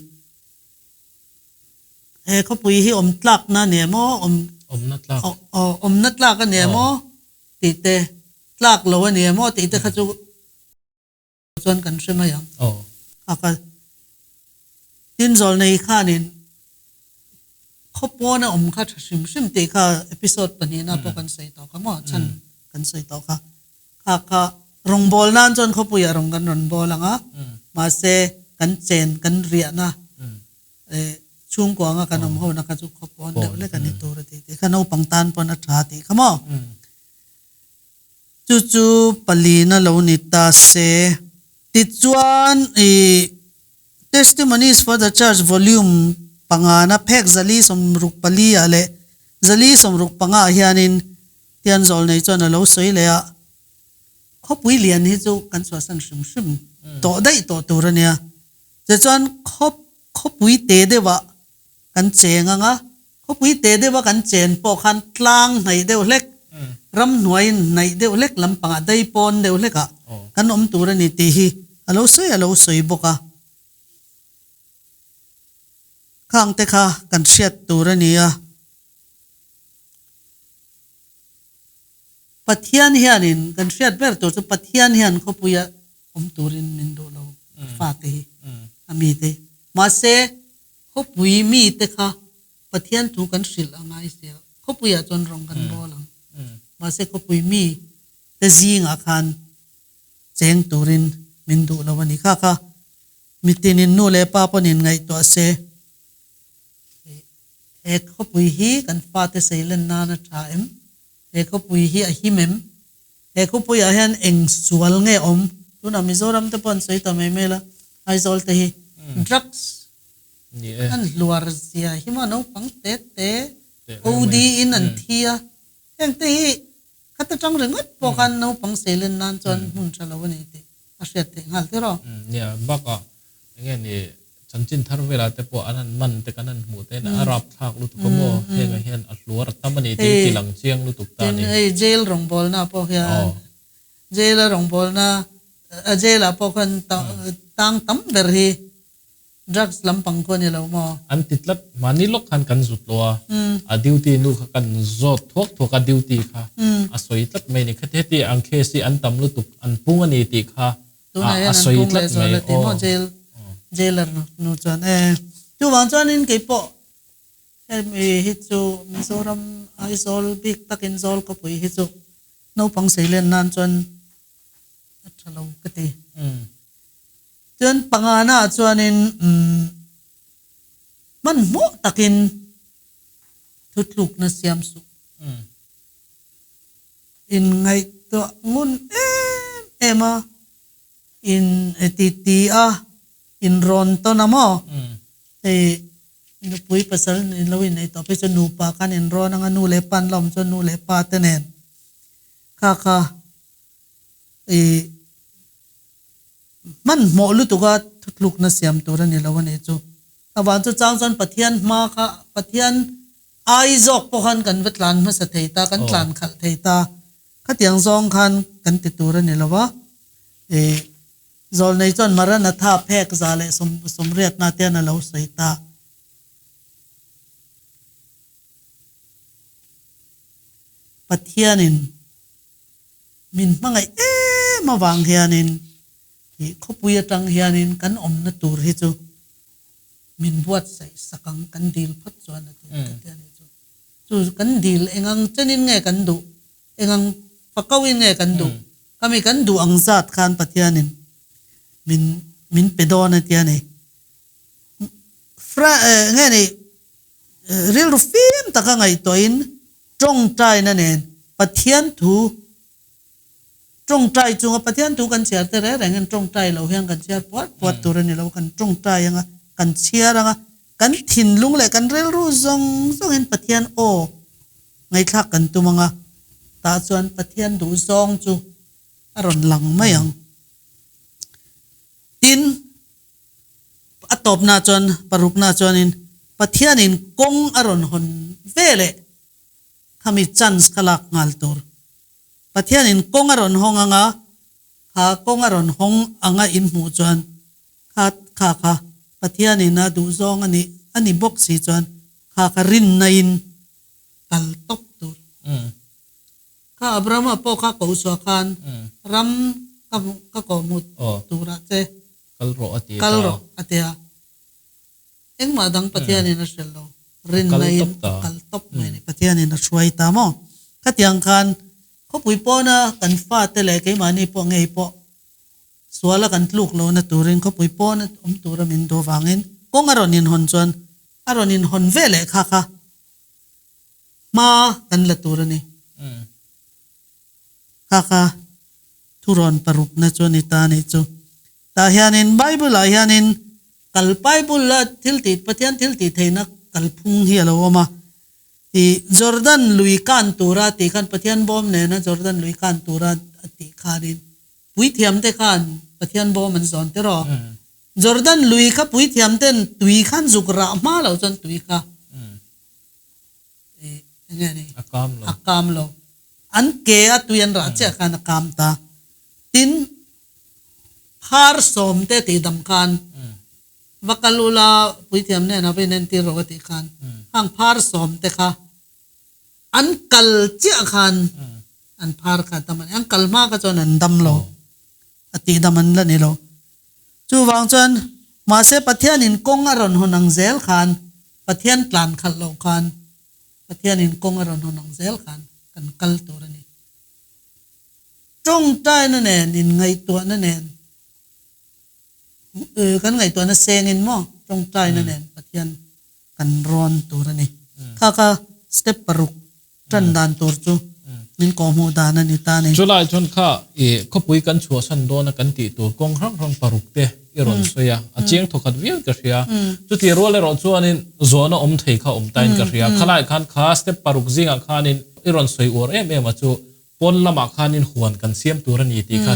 he khawpui hi awm tlakna a ni em aw, awm Awmna tlak. Aw awmna tlak a ni em aw tih te, tlak lo a ni em aw tih te kha chu chuan kan hre mai ang. A kal. Tin Zawlnei khanin khawpawn a awm kha tha hrim hrim tih kha episode pahnihna pawh kan sawi tawh kha maw chhan kan sawi tawh kha. Kha kha rawngbâwl nan chuan khawpuiah rawn kan rawn bâwl ang a, mahse kan chen kan riahna chhungkua anga kan awm hona kha chu khawpawn deuh lek a ni tur a ti tih kha naupang tan pawn a tha tih kha maw. Chu chu palina lo ni ta se. Tichuan i Testimonies for the Church volume pangana phek 464 ah leh 465 ah hianin Tianzawl nei chuan a lo sawi leh a, Khawpui lian hi chu kan chhuahsan hrim hrim tawh daih tawh tur a nia. Tichuan khawpui te deuhah kan cheng ang a, Khawpui te deuha kan chen pawh khan tlang hnaih deuh hlek, ramhnuai hnaih deuh hlek lampangah dai pawn deuh hlekah kan awm tur a ni tih hi a lo sawi a lo sawi bawk a. Khangte kha kan hriat tur a ni a. Pathian hianin kan hriat ber tur chu Pathian hian khawpuia awm turin min duh lo a fate hi, a mite hi. Mahse, Khawpui mite kha Pathian thu kan hrilh a ngai sia, khawpuiah chuan rawng kan bawl ang. Mahse khawpui mi te zingah khan cheng turin min duh lo a ni. Kha kha mitinin nu leh pa pawn in ngaihtuah se, he khawpui hi kan fate seilen nan a tha em? He khawpui hi a him em? He khawpuiah hian eng sual nge awm? Tunah Mizoram te pawh an sawi ta mai mai la, Aizawl te hi drugs an hluar zia hi maw naupang te te OD in an thi a, heng te hi khata tang ringawt pawh khan naupang seilen nan chuan hmun tha lo a ni tih a hriat theih nghal tir aw. Nia, bakah enge ni chanchin thar velah te pawh an han man te kan han hmuh te hian a rapthlak lutuk a maw, hengah hian a hluar a tam a ni tih ti lang chiang lutuk ta a ni. Tin, hei jail rawngbawlna pawh hian jail a rawngbawlna jail ah pawh khan tang tam ber hi Drugs lampang khu a ni lo maw? An ti tlat, mahni lawk khan kan zut lo a, a duty nu kha kan zawt thuak thuak a, duty kha a sawi tlat mai a ni. Khati heti ang case hi an tam lutuk, an pung a ni tih kha a sawi tlat mai. Aw. Jailer nu chuan e. Chuvang chuanin kei pawh hemi hi chu Mizoram Aizawl bik takin Zawl khawpui hi chu naupang seilen nan chuan a tha lo ka ti. Chuan pangana ah chuanin umm hmanhmawh takin thutlukna siam suh. In ngaihtuah ngun em em a, in ti ti a, in rawn tawn a maw? Hei nupui pasal in lo inneih tawh phei chuan nupa khan in rawn anga nu leh pa an la awm chuan nu leh pa te nen kha kha i hmanhmawh lutuka thutlukna siam tur a ni lo a nih chu. A van chu chang chuan Pathian hma kha Pathian ai zawk pawh khan kan va tlan hmasa thei ta, kan tlan khalh thei ta. Khatiang zawng khan kan ti tur a ni lo a. I zawlnei chuan Maranatha phek za leh sawmriatna te hian a lo sawi ta. Pathianin Min hmangaih em avang hianin ih khawpui atang hianin kan awmna tur hi chu min buatsaih sak ang kan dil phawt chuan a ti ka ti a ni chu. Chu kan dil engang chenin nge kan duh, engang fakauin nge kan duh, khami kan duh ang zat khan Pathianin min min pe dawn a ti a ni. Fra nge ni rilru fim taka ngaihtuahin tawngtaina nen Pathian thu tawngtai chunga Pathian thu kan chhiar te reng rengin tawngtai lo hian kan chhiar puat puat tur a ni lo, kan tawngtai anga kan chhiar anga kan thinlung leh kan rilru zawng zawngin Pathian aw ngaihthlak kan tum anga tah chuan Pathian duhzawng chu a rawn lang mai ang. Tin. A tawpna chuan parukna chuanin Pathianin kawng a rawn hawn ve leh khami chance kha lak nghal tur. Pathianin kawng a rawn hawng anga kha kawng a rawn hawng anga in hmuh chuan kha kha kha Pathianin a duhzawng a nih a ni bawk si chuan kha kha rinna in kal tawp tur. Kha Abrahama pawh kha kohchhuah khan ram ka ka kawhhmuh turah che Kal rawh a ti kal rawh a ti a. Engmah dang Pathianin a hrel lo, rinna-in a kal tawp mai a ni. Pathianin a hruai ta maw? Khatiang khan khawpui pawna kan fate leh keimahni pawh ngei pawh suala kan tluk lohna turin khawpui pawna awm tura min duh avangin kawng a rawn inhawn chuan a rawn inhawn ve leh kha kha hma kan la tur a ni. Kha kha thurawn parukna chu a ni ta a nih chu. Tah hianin Bible ah hianin kal Bible a thil tih Pathian thil tih theihna kalphung hi a lo awm a. Ih Jordan lui kan tura tih khan Pathian bawm nena Jordan lui kan tura a tih khanin puithiam te khan Pathian bawm an zawn tir aw. Jordan lui kha puithiam ten tui khan zuk rah hma lo chuan tui kha ih enge ni A kam lo. A kam lo. An ke a tui an rah chiah khan a kam ta. Tin, phar sawm te tih dam khan va kal ula puithiam nen a va inentir rawh a tih khan hang phar sawm te kha an kal chiah khan an phar kha a dam a ni. An kal hma kha chuan an dam lo a tih dam an la ni lo. Chuvang chuan mahse Pathianin kawng a rawn hawn ang zel khan Pathian tlan khalh loh khan Pathianin kawng a rawn hawn ang zel khan kan kal tur a ni. Tawngtaina nen, inngaihtuahna nen, kan ngaihtuahna sengin maw tawngtaina nen Pathian kan rawn tur a ni. Kha kha step paruk tan dan tur chu Min kawhhmuh dan a ni ta a ni. Chulai chuan kha i khawpui kan chhuahsan dawn a kan tih tur kawng hrang hrang paruk te i rawn sawi a, a chiang thawkhat viau ka hria. Chutih rual erawh chuanin zawhna awm thei kha awm tain ka hria. Khalai khan kha step paruk zingah khanin i rawn sawi uar em em a chu pawn lamah khanin huan kan siam tur a ni tih kha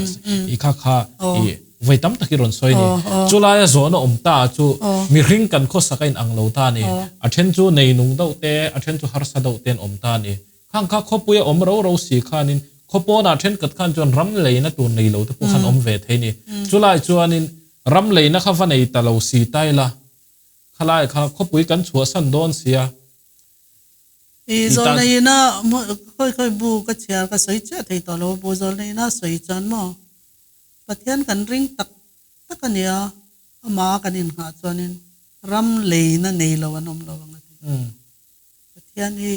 i kha kha i vawi tam tak i rawn sawi a ni. Chulaia zawhna awm ta chu mihring kan khawsak a inang lo ta a ni. A then chu neinung deuh te, a then chu harsa deuh te an awm ta a ni. Khang kha khawpuia awm ro ro si khanin khawpawnah thenkhat khan chuan ram leina tur nei lo te pawh khan awm ve thei ni. Chulai chuanin ram leina kha va nei ta lo si ta ila, khalai kha khawpui kan chhuahsan dawn sia. I zawlneihna khawi khawi bu ka chhiar ka sawi chiah thei tawh lo, bu zawlneihna sawi chuan maw Pathian kan ring tak tak a nia, amah kan inghah chuanin ram leina nei lo an awm lo ang a ti. Pathian hi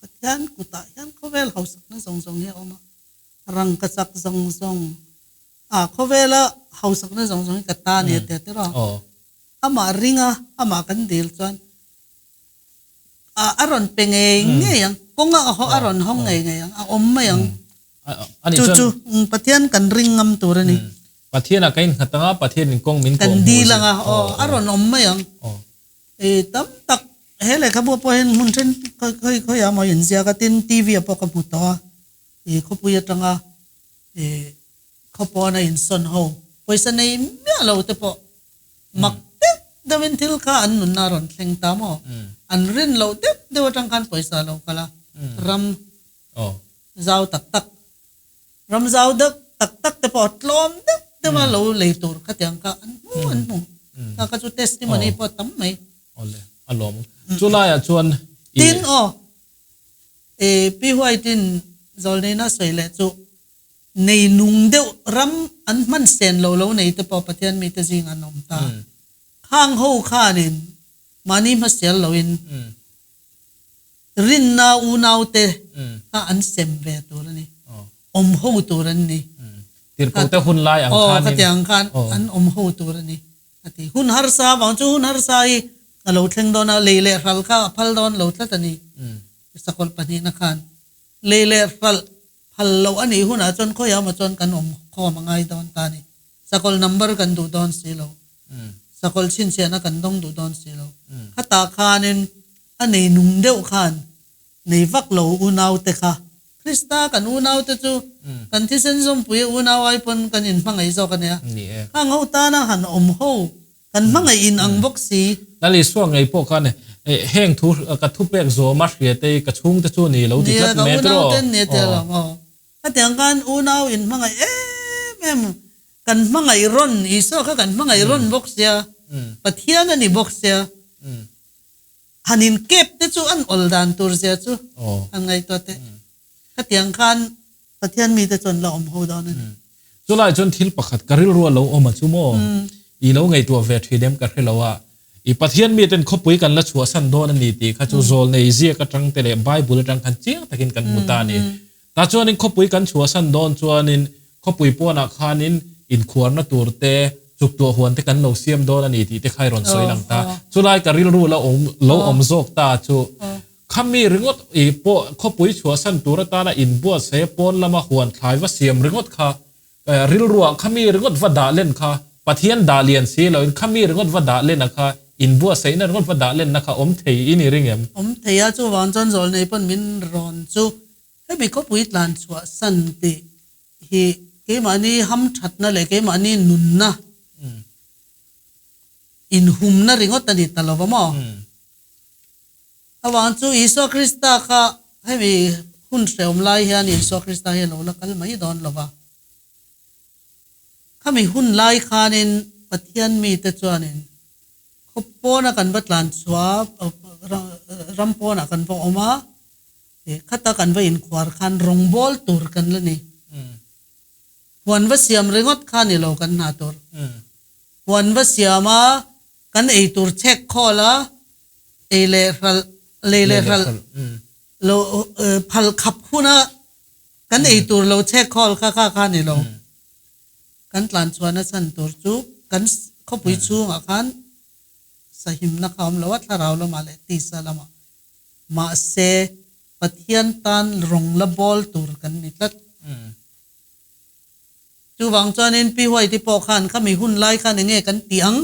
Pathian kutah hian khawvel hausakna zawng zawng hi a awm a, rangka chak zawng zawng ah khawvela hausakna zawng zawng hi ka ta a ni a ti a ti rawh. Amah ringa amah kan dil chuan a rawn pe ngei ngei ang, kawnga a rawn hawng ngei ngei ang, a awm mai ang. Chu chu Pathian kan ring ngam tur a ni. Pathianah ka innghat anga Pathianin kawng min kawh hmuh zir. Kan dil anga aw a rawn awm mai ang. I tam tak he lehkhabu pawh hian hmun then khawi khawi ah maw inziak a tin TV ah pawh ka hmu tawh a i khawpui atanga i khawpawn a insawn ho pawisa nei miah lo te pawh mak deuh deuh in thil kha an nunna a rawn thleng ta maw an rin loh deuh deuh atang khan pawisa a lo kal a ram zau tak tak Ram zau deuh tak tak te pawh tlawm deuh deuh a lo lei tur khatiang kha an hmu an hmu. Kha kha chu testimony pawh tam mai. Awle, a lawm. Chu laiah chuan i. Tin aw, i Pi White-in zawlneina sawi leh chu nei nung deuh ram an hman sen lo lo nei te pawh Pathian mite zing an awm ta. Khang ho khanin mahni hmasial loin Rinna unaute kha an sem ve tur a ni. Awm ho tur an ni. Tirhkohte hun lai ang khanin. Aw, khatiang khan an awm ho tur a ni a ti. Hun harsa vang chu hun harsa hi a lo thleng dawn a, lei leh hral kha a phal dawn lo tlat a ni. Sakawlh pahnihna khan lei leh hral phal loh a nih hunah chuan khawiah emaw chuan kan awm khawm a ngai dawn ta a ni. Sakawlh number kan duh dawn si lo. Sakawlh chhinchhiahna kan dawng duh dawn si lo. Khatah khanin A nei nung deuh khan nei vak lo unaute kha Krista kan unaute chu kan thisen zawmpui unau ai pawn kan inhmangaih zawk a nia. Khang ho tana han awm ho kan hmangaih in ang bawk si. Lal Isua ngei pawh khan heng thu ka thupek zawma hriate ka chhungte chu ni lo ti tlat mai tiraw. Nia ka unaute an ni a tia lo maw. Hetiang khan unau inhmangaih em em kan hmangaih rawn Isua kha kan hmangaih rawn bawk sia Pathian a ni bawk sia. Han in kep te chu an awl dan tur zia chu an ngaihtuah teh. Khatiang khan Pathian mite chuan la awm ho dawn a ni. Chulai chuan thil pakhat ka rilru a lo awm a chu maw? I lo ngaihtuah ve thin em ka hre lo a. I Pathian miten khawpui kan la chhuahsan dawn a ni tih kha chu zawlnei ziak atang te leh Bible atang khan chiang takin kan hmu ta a ni. Tah chuanin khawpui kan chhuahsan dawn chuanin khawpui pawnah khanin inkhuarna tur te, chuktuah huan te kan lo siam dawn a ni tih te kha i rawn sawi lang ta. Chulai ka rilru la awm lo awm zawk ta chu khami ringawt i pawh khawpui chhuahsan tur atana inbuatsaih pawn lama huan thlai va siam ringawt kha rilruah khami ringawt va dah len kha Pathian dah lian si loin khami ringawt va dah len a kha inbuatsaihna ringawt va dah lenna kha awm thei i ni ring em? Awm thei a, chuvang chuan zawlnei pawn min rawn chu Hemi khawpui tlan chhuah san tih hi keimahni hamthatna leh keimahni nunna inhumna ringawt a ni ta lo va maw? Avang chu Isua Krista kha hemi hun hrehawm lai hian Isua Krista hi a lo la kal mai dawn lo va. Khami hun lai khanin Pathian mite chuanin khaw pawna kan va tlan chhuah a, ram pawnah kan va awm a, Khata kan va inkhuar khan rawngbawl tur kan la ni. Huan va siam ringawt kha ni lo kan hna tur. Huan va siam a, kan ei tur chhek khawl a, ei leh hralh, lei leh hralh lo phal khap huna kan ei tur lo chhek khawl kha kha kha ni lo. Kan tlan chhuahna chhan tur chu kan khawpui chhungah khan sahimna kha a awm lo a, thlarau lamah leh tisa lamah. Mahse. Pathian tan rawng la bawl tur kan ni tlat. Chuvang chuanin Pi Huaiti pawh khan khami hun lai khan enge kan tih ang?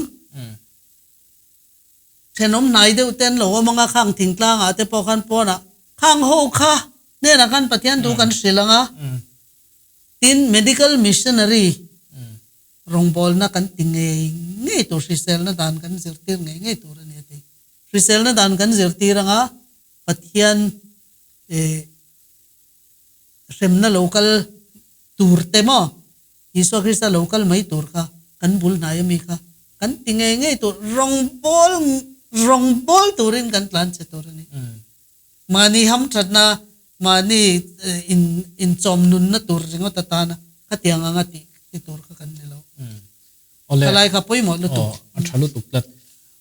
Thenawm hnai deuh te an lo awm ang a, khang thingtlangah te pawh khan pawnah khang ho kha hnenah khan Pathian thu kan hrilh ang a, tin medical missionary rawngbawlna kan ti ngei ngei tur, hriselna dan kan zirtir ngei ngei tur a ni a ti. Hriselna dan kan zirtir ang a, Pathian hremna lo kal tur te maw Isua Krista lo kal mai tur kha kan bul hnai ami kha kan ti ngei ngei tur rawngbawl rawngbawl turin kan tlan che tur a ni. Mahni hamthatna mahni in inchawm nunna tur ringawt atana khatiang anga tih ti tur kha kan ni lo. Thalai kha pawimawh lutuk. Aw a tha lutuk tlat.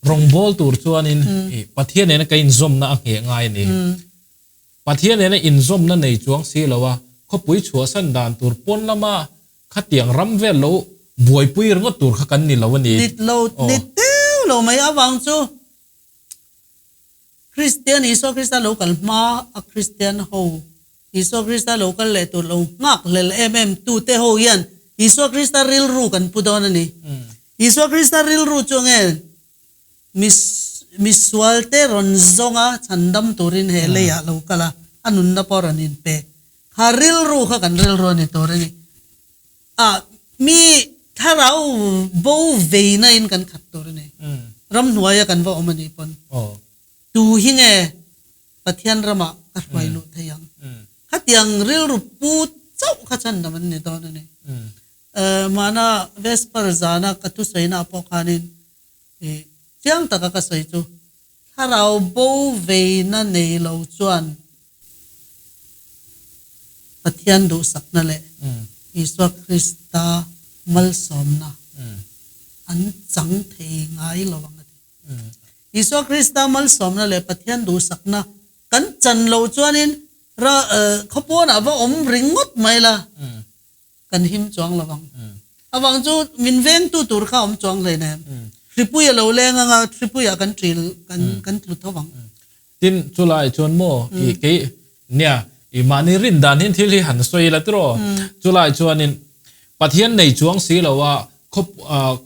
Rawngbawl tur chuanin Pathian nena ka inzawmna a ngheh ngai a ni. Pathian nena inzawmna nei chuang si lo a, khawpui chhuahsan dan tur pawn lama khatiang ram vel lo buaipui ringawt tur kha kan ni lo a ni. Nit lo, nit deuh lo mai avang chu Kristian Isua Krista lo kal hma a Kristian ho Isua Krista lo kal leh tur lo nghak hlel em em tute ho hian Isua Krista rilru kan pu dawn a ni. Isua Krista rilru chu nge Misualte rawn zawnga chhandam turin he leiah lo kal a, a nunna pawh rawn inpe. Kha rilru kha kan rilru a ni tur a ni. A, mi thlarau bo veina in kan khat tur a ni. Ramhnuaia kan va awm a nih pawn tu hi nge Pathian ramah ka hruai luh thei ang? Khatiang rilru pu chauh kha chhandam an ni dawn a ni. Mahna Vesper zana ka thusawiina pawh khanin I chiang taka ka sawi chu thlarau bo veina nei lo chuan Pathian duhsakna leh Isua Krista malsawmna an chang thei ngai lo ang a ti. Isua Krista malsawmna leh Pathian duhsakna kan chan lo chuanin khawpawnah va awm ringawt mai la. Kan him chuang lo ang. Avang chu min vengtu tur kha awm chuang hlei nem. Hripui a lo leng anga hripuiah kan ṭil kan kan tlu tho ang. Tin, chulai chuan maw i kei nia i mahni rin dan hin thil hi han sawi la tiraw. Chulai chuanin Pathian nei chuang si lo a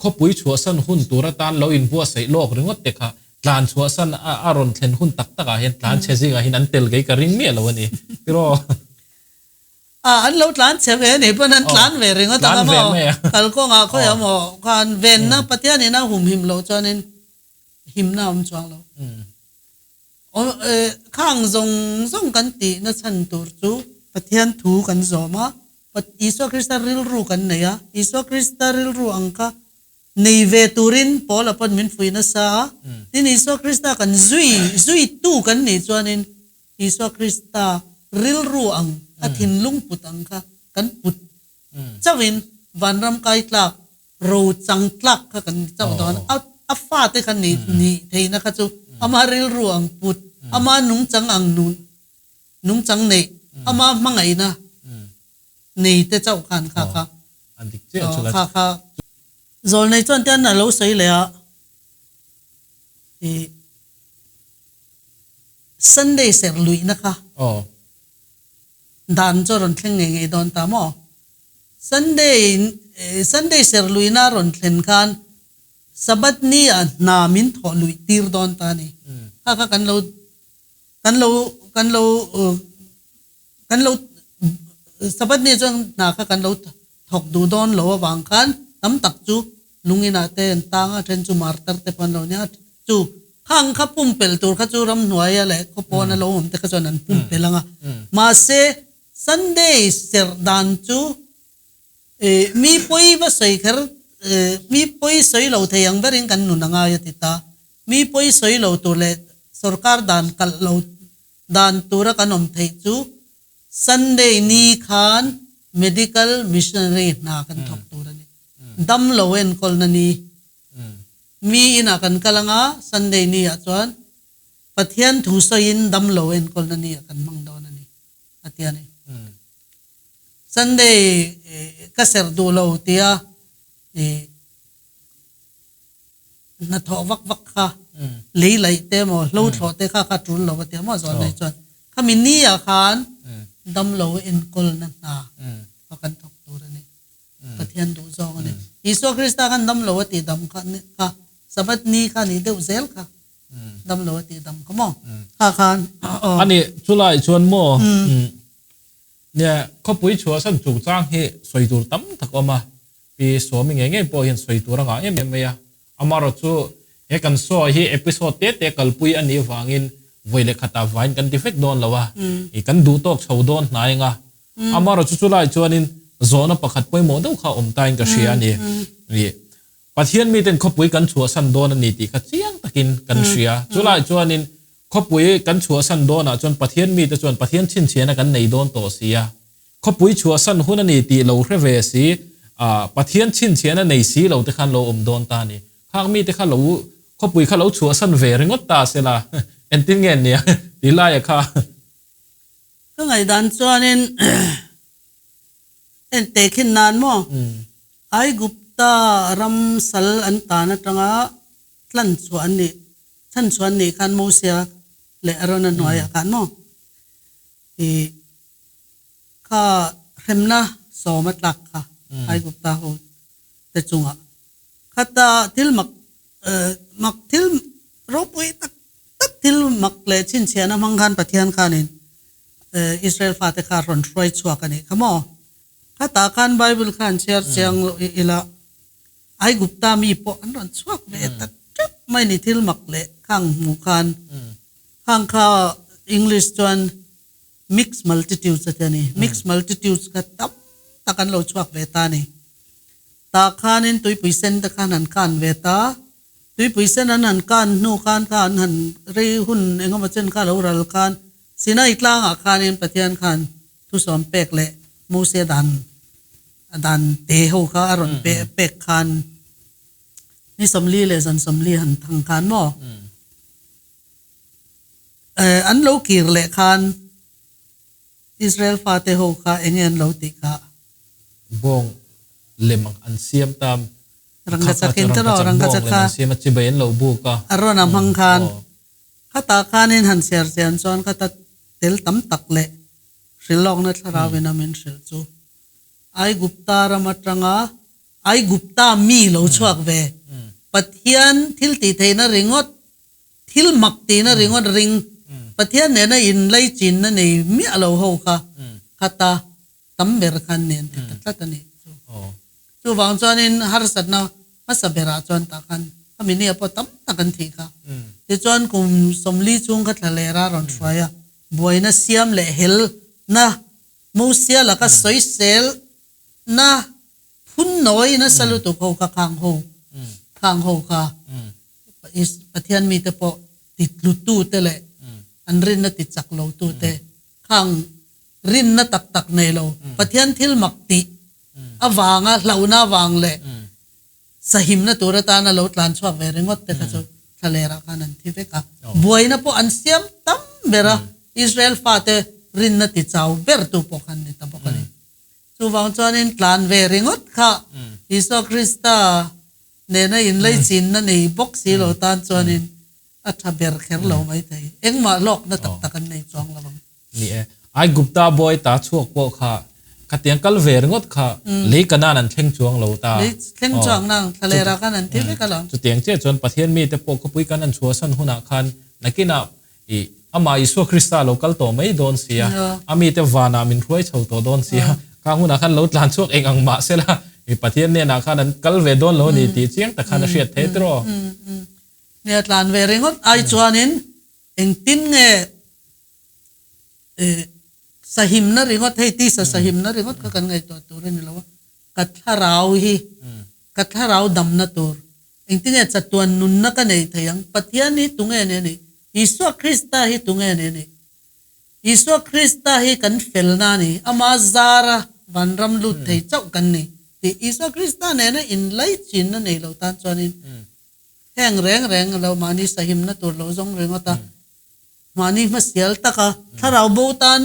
khawpui chhuahsan hun tur atan lo inbuatsaih lawk ringawt te kha tlan chhuahsan a rawn thlen hun tak takah hian tlan chhe zingah hian an tel kei ka ring miah lo a ni tiraw. A, an lo tlan chhe ve anih pawn an tlan ve ringawt ang a maw? Kalkawngah khawiah maw khan venna Pathian in a humhim loh chuanin himna a awm chuang lo. Khang zawng zawng kan tihna chhan tur chu Pathian thu kan zawm a, Isua Krista rilru kan nei a, Isua Krista rilru ang kha nei ve turin Paula pawn min fuih nasa a, tin Isua Krista kan zui zuitu kan nih chuanin Isua Krista rilru ang, a thinlung put ang kha kan put chauhin vanram kai tlak, ro chang tlak kha kan ni chauh dawn. A a fate kha ni nih theihna kha chu ama rilru ang put, ama nungchang ang nun nungchang neih, ama hmangaihna nei te chauh khan kha kha kha kha Zawlnei chuan tian a lo sawi leh a, ih. Sunday serh luihna kha dan chu a rawn thleng ngei ngei dawn ta maw? Sunday Sunday serh luihna a rawn thlen khan Sabbath ni ah hna min thawh luih tir dawn ta a ni. Kha kha kan lo kan lo kan lo kan lo Sabbath ni ah chuan hna kha kan lo thawk duh dawn lo avang khan tam tak chu lungin ah te an tang a, then chu martar te pawh an lo nia chu khang kha pumpelh tur kha chu ramhnuaia leh khawpawn a lo awm te kha chuan an pumpelh ang a mahse Sunday serh dan chu ih mi pawi va sawi kher ih mi pawi sawi lo thei ang berin kan nun a ngai a ti ta mi pawi sawi lo tur leh sorkar dan kalh lo dan tura kan awm theih chu Sunday ni khan Medical Missionary hna kan thawk tur a ni. Dam lo enkawlna ni. Mi inah kan kal anga Sunday ni ah chuan Pathian thu sawiin dam lo enkawlna ni ah kan hmang dawn a ni a ti a ni. Sunday ka serh duh lo tia hnathawh vak vak kha lei laih te emaw hlo thlawh te kha kha tul lo a ti a maw zawn nei chuan. Khami ni ah khan damlo enkawlna hna kha kan thawk tur a ni. Pathian duh zawng a ni. Isua Krista khan damlo a tih dam kha kha Sabbath ni kha a nih deuh zel kha damlo a tih dam kha maw? Kha khan aw. A nih chulai chuan maw nia khawpui chhuahsan chungchang hi sawi tur tam tak a awm a, Pi Sawmi ngei ngei pawh hian sawi tur a ngah em em mai a. Amaherawh chu he kan sawi hi episode te te kalpui a nih vangin vawi leh khatah vain kan ti vek dawn lo a, i kan duh tawk chho dawn hnai anga. Amaherawh chu chulai chuanin zawhna pakhat pawimawh deuh kha awm tain ka hria a ni. I Pathian miten khawpui kan chhuahsan dawn a ni tih kha chiang takin kan hria. Chulai chuanin khawpui kan chhuahsan dawnah chuan Pathian mite chuan Pathian chhinchhiahna kan nei dawn tawh si a. Khawpui chhuahsan hun a ni tih lo hre ve si, Pathian chhinchhiahna nei si lo te khan lo awm dawn ta a ni. Khang mite kha lo khawpui kha lo chhuahsan ve ringawt ta se la, engtin nge nia ti laia kha. Ka ngaihdan chuanin en teh khin nan maw? Aigupta ram sal an tan atanga tlan chhuah an nih, chhan chhuah an nih khan Mosia leh Arona hnuaiah khan maw? I kha hremna sawm a tlak kha Aigupta ho te chungah khata thil mak mak thil ropui tak tak thil mak leh chhinchhiahna hmang khan Pathian khanin Israel fate kha rawn hruai chhuak a nih kha maw? Khatah khan Bible khan chhiar chiang loh ila Aigupta mi pawh an rawn chhuak ve tak tak mai ni thil mak leh khang hmu khan Khang kha English chuan mixed multitudes a ti a ni. Mixed multitudes kha tam tak an lo chhuak ve ta a ni. Tah khanin tuipui sen te khan han kan ve ta. Tuipui sen an han kan hnu khan kha an han rei hun engemaw chen kha a lo ral khan Sinai tlangah khanin Pathian khan thusawm pek leh Mose dan dan te ho kha a rawn pek khan ni 40 leh zan 40 han thang khan maw? An lo kir leh khan Israel fate ho kha enge an lo tih kha? Bawng lem an siam ta. Rangkachak in tiraw rangkachak kha. Bawng lem an siam a, chibai an lo buk a. A rawn a hmang khan khatah khanin han chhiar chian chuan khata tel tam tak leh hrilhlawkna thlarau in a min hrilh chu Aigupta ram atanga Aigupta mi lo chhuak ve Pathian thil tih theihna ringawt Thil mak tihna ringawt ring Pathian nena inlei chinna nei miah lo ho kha khata tam ber khan nen ti ta tlat a nih chu. Chuvang chuanin harsatna hmasa berah chuan tah khan khami nia pawh tam tak an thih kha. Tichuan kum 40 chhung kha thla leh ra rawn hruai a, buaina siam leh helna Mosia laka sawisel na phun nawi nasa lutuk ho kha khang ho khang ho kha Pathian mite pawh ti tlutute leh an rinna ti chak lotute khang rinna tak tak nei lo Pathian thil mak tih avanga hlauhna avang leh sahimna tur atana lo tlan chhuak ve ringawt te kha chu thlalerah khan an thi vek a. Buaina pawh an siam tam ber a, Israel fate rinna ti chau bertu pawh khan ni ta bawk a ni. Chuvang chuanin tlan ve ringawt kha Isua Krista nena inlei chinna nei bawk si lo tan chuanin a tha ber kher lo mai thei. Engmah hlawkna tak tak an nei chuang lo ang. Ni e. Aigupta bawi ta chhuak pawh kha khatiang kal ve ringawt kha lei kanan an thleng chuang lo ta. Lei thleng chuang nang thlalera khan an thi vek alawm. Chutiang chiah chuan Pathian mite pawh khawpui kan an chhuahsan hunah khan nakinah I amah Isua Krista lo kal tawh mai dawn si a, a mite vanah min hruai chho tawh dawn si a, khang hunah khan lo tlan chhuak eng ang mah sela i Pathian hnenah khan an kal ve dawn lo a ni tih chiang tak khan a hriat thei tiraw? Nia tlan ve ringawt ai chuanin engtin nge sahimna ringawt hei tisa sahimna ringawt kha kan ngaihtuah tur a ni lo a, ka thlarau hi ka thlarau damna tur Engtinge chatuan nunna ka nei thei ang? Pathian hi tunge ne nih? Isua Krista hi tunge ne nih? Isua Krista hi kan felna a ni, ama zara vanram lut thei chauh kan ni tih Isua Krista nena inlaichinna nei lo tan chuanin heng reng reng lo mahni sahimna tur lo zawng ringawt a, mahni hmasial taka thlarau bo tan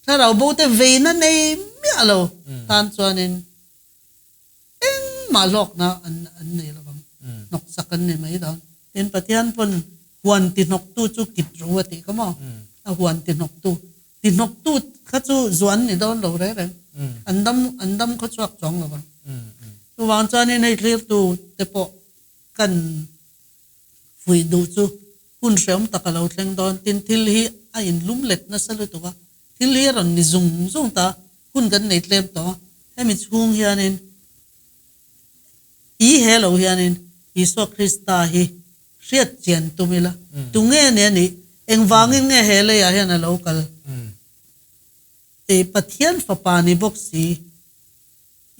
thlarau bo te veina nei miah lo tan chuanin Engmah hlawkna an nei lo vang. Hnawksak an ni mai dawn. Tin, Pathian pawn Huan tihnawktu chu kit ro a tih kha maw? A huan tihnawktu. Tihnawktu kha chu zuan ni dawn lo reng reng. An dam an dam khaw chhuak chuang lo ang. Chuvang chuanin hei thlirtu te pawh kan fuih duh chu hun hreawm tak a lo thleng dawn. Tin, thil hi a inlum let nasa lutuk a, thil hi a rawn ni zung zung ta, hun kan nei tlem tawh a. Hemi chhung hianin i he lo hianin Isua Krista hi hriat chian tum ila, tunge nia nih, engvangin nge he leiah hian a lo kal? Pathian fapa ni bawk si,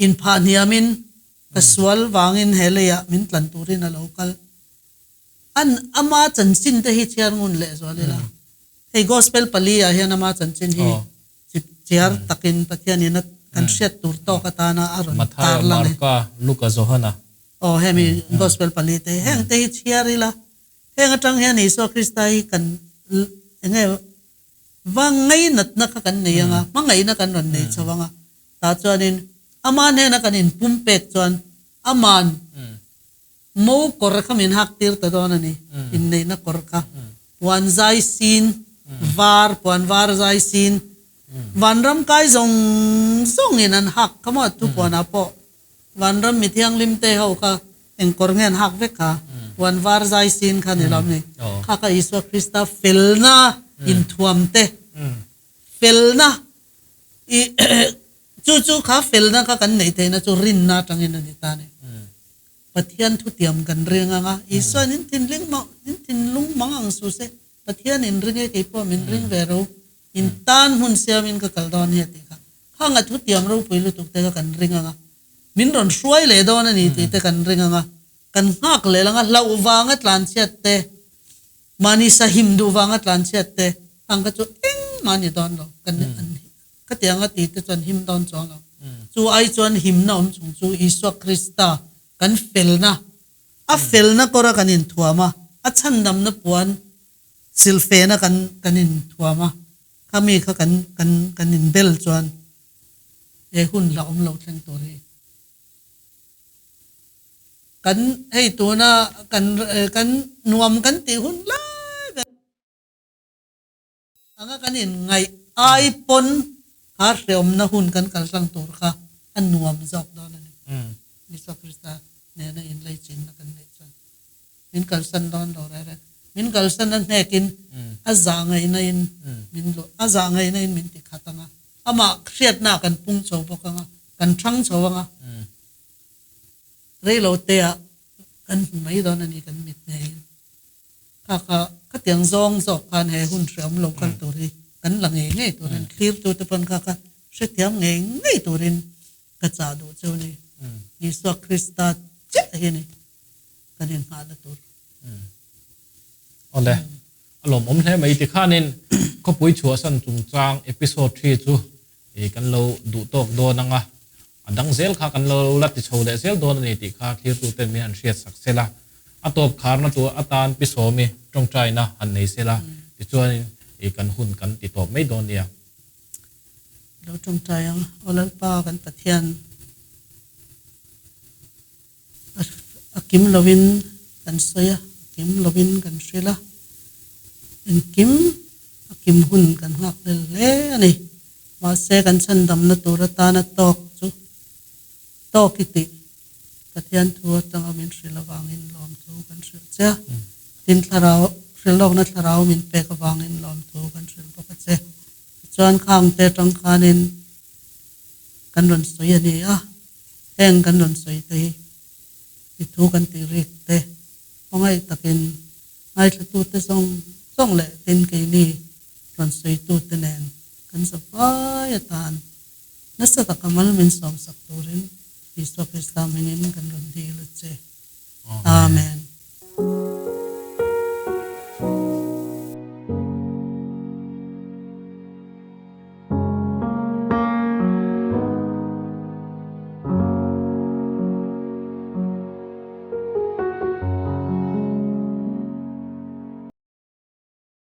inphah hniamin ka sual vangin he leiah min tlan turin a lo kal. An ama chanchin te hi chhiar ngun leh zual ila, hei Gospel pali ah hian ama chanchin hi chhiar takin Pathianin a kan hriat tur tawk atana a rawn tar lang e. Mathaia, Marka, Luka, Johana. Aw hemi Gospel pali te hi heng te hi chhiar ila, heng atang hian Isua Krista hi kan enge va ngainatna kha kan nei anga, hmangaihna kan rawn nei chho anga, tah chuanin ama hnena kan inpumpek chuan aman Mo kawr kha min hak tir ta dawn a ni, inneihna kawr kha. Puan zai sin, var, puan var zai sin, vanram kai zawng zawngin an hak kha maw thu puanah pawh vanram mi thianghlim te ho kha eng kawr nge an hak vek kha, puan var zai sin kha ni lo ni. Kha kha Isua Krista felna inthuam te, felna i chu chu kha felna kha kan neih theihna chu rinna atangin a ni ta a ni. Pathian thutiam kan ring ang a, Isuain in thinling in thinlung mang ang su se, Pathian in ring e kei pawh min ring ve ro, in tan hmun siamin ka kal dawn hi a tih kha. Khang a thutiam ropui lutuk te kha kan ring ang a, min rawn hruai leh dawn a ni tih te kan ring ang a, kan nghak leh lang a, hlauh vanga tlanchhiat te, mahni sahim duh vanga tlanchhiat te ang kha chu engmah a ni dawn lo, kan Khatianga ti te chuan him dawn chuang lo. Chu ai chuan himna awm chung chu Isua Krista kan felna, a felna kawra kan inthuam a, a chhandamna puan silfena kan kan inthuam a, khami kha kan kan kan inbel chuan he hun la awm lo thleng tur hi kan hei tuna kan kan nuam kan tih hun lai ber. Anga kan inngaih ai pawn kha hreawmna hun kan kaltlang tur kha a nuam zawk dawn a ni. Isua Krista nena inleichinna kan neih chuan min kalsan dawn lo reng reng. Min kalsan a hnekin a zah ngaihna in min luah, a zah ngaihna in min ti khat anga, amah hriatna ah kan pung chho bawk anga, kan thang chho anga, reilote ah kan hmu mai dawn a ni kan mit ngeiin. Kha kha khatiang zawng zawk khan he hun hreawm lo kal tur hi kan la ngei ngei turin thlirtute pawn kha kha hrethiam ngei ngei turin ka chah duh chu ni. Isua Krista chiah hi ni kan inngahna tur. Awle, a lawmawm hle mai tikhanin khawpui chhuahsan chungchang episode 3 chu kan lo duh tawk dawn anga a dang zel kha kan lo la ti chho leh zel dawn a ni tih kha thlirtuten min han hriat sak sela, a tawp kharna tur atan Pi Sawmi tawngtaina han nei sela tichuanin kan hun kan ti tawp mai dawn nia. Lo tawngtai ang, Aw Lalpa kan Pathian, a kim lovin kan sawi a, a kim lovin kan hrilh a, engkim a kim hun kan nghak hlel hle a ni. Mahse kan chhandamna tur atana tawk chu tawk i tih Pathian thu atanga min hrilh avangin lawmthu kan hrilh che a, tin thlarau hrilhlawkna thlarau min pek avangin lawmthu kan hrilh bawk a che. Tichuan khangte atang khanin kan rawn sawi a ni a. Heng kan rawn sawi te hi i thu kan tih rik te khawngaih takin ngaithlatute zawng zawng leh tin keini rawn sawitute nen kan zavai atan nasa taka mal min sawmsak turin Isua Krista hmingin kan rawn dil a che. Amen.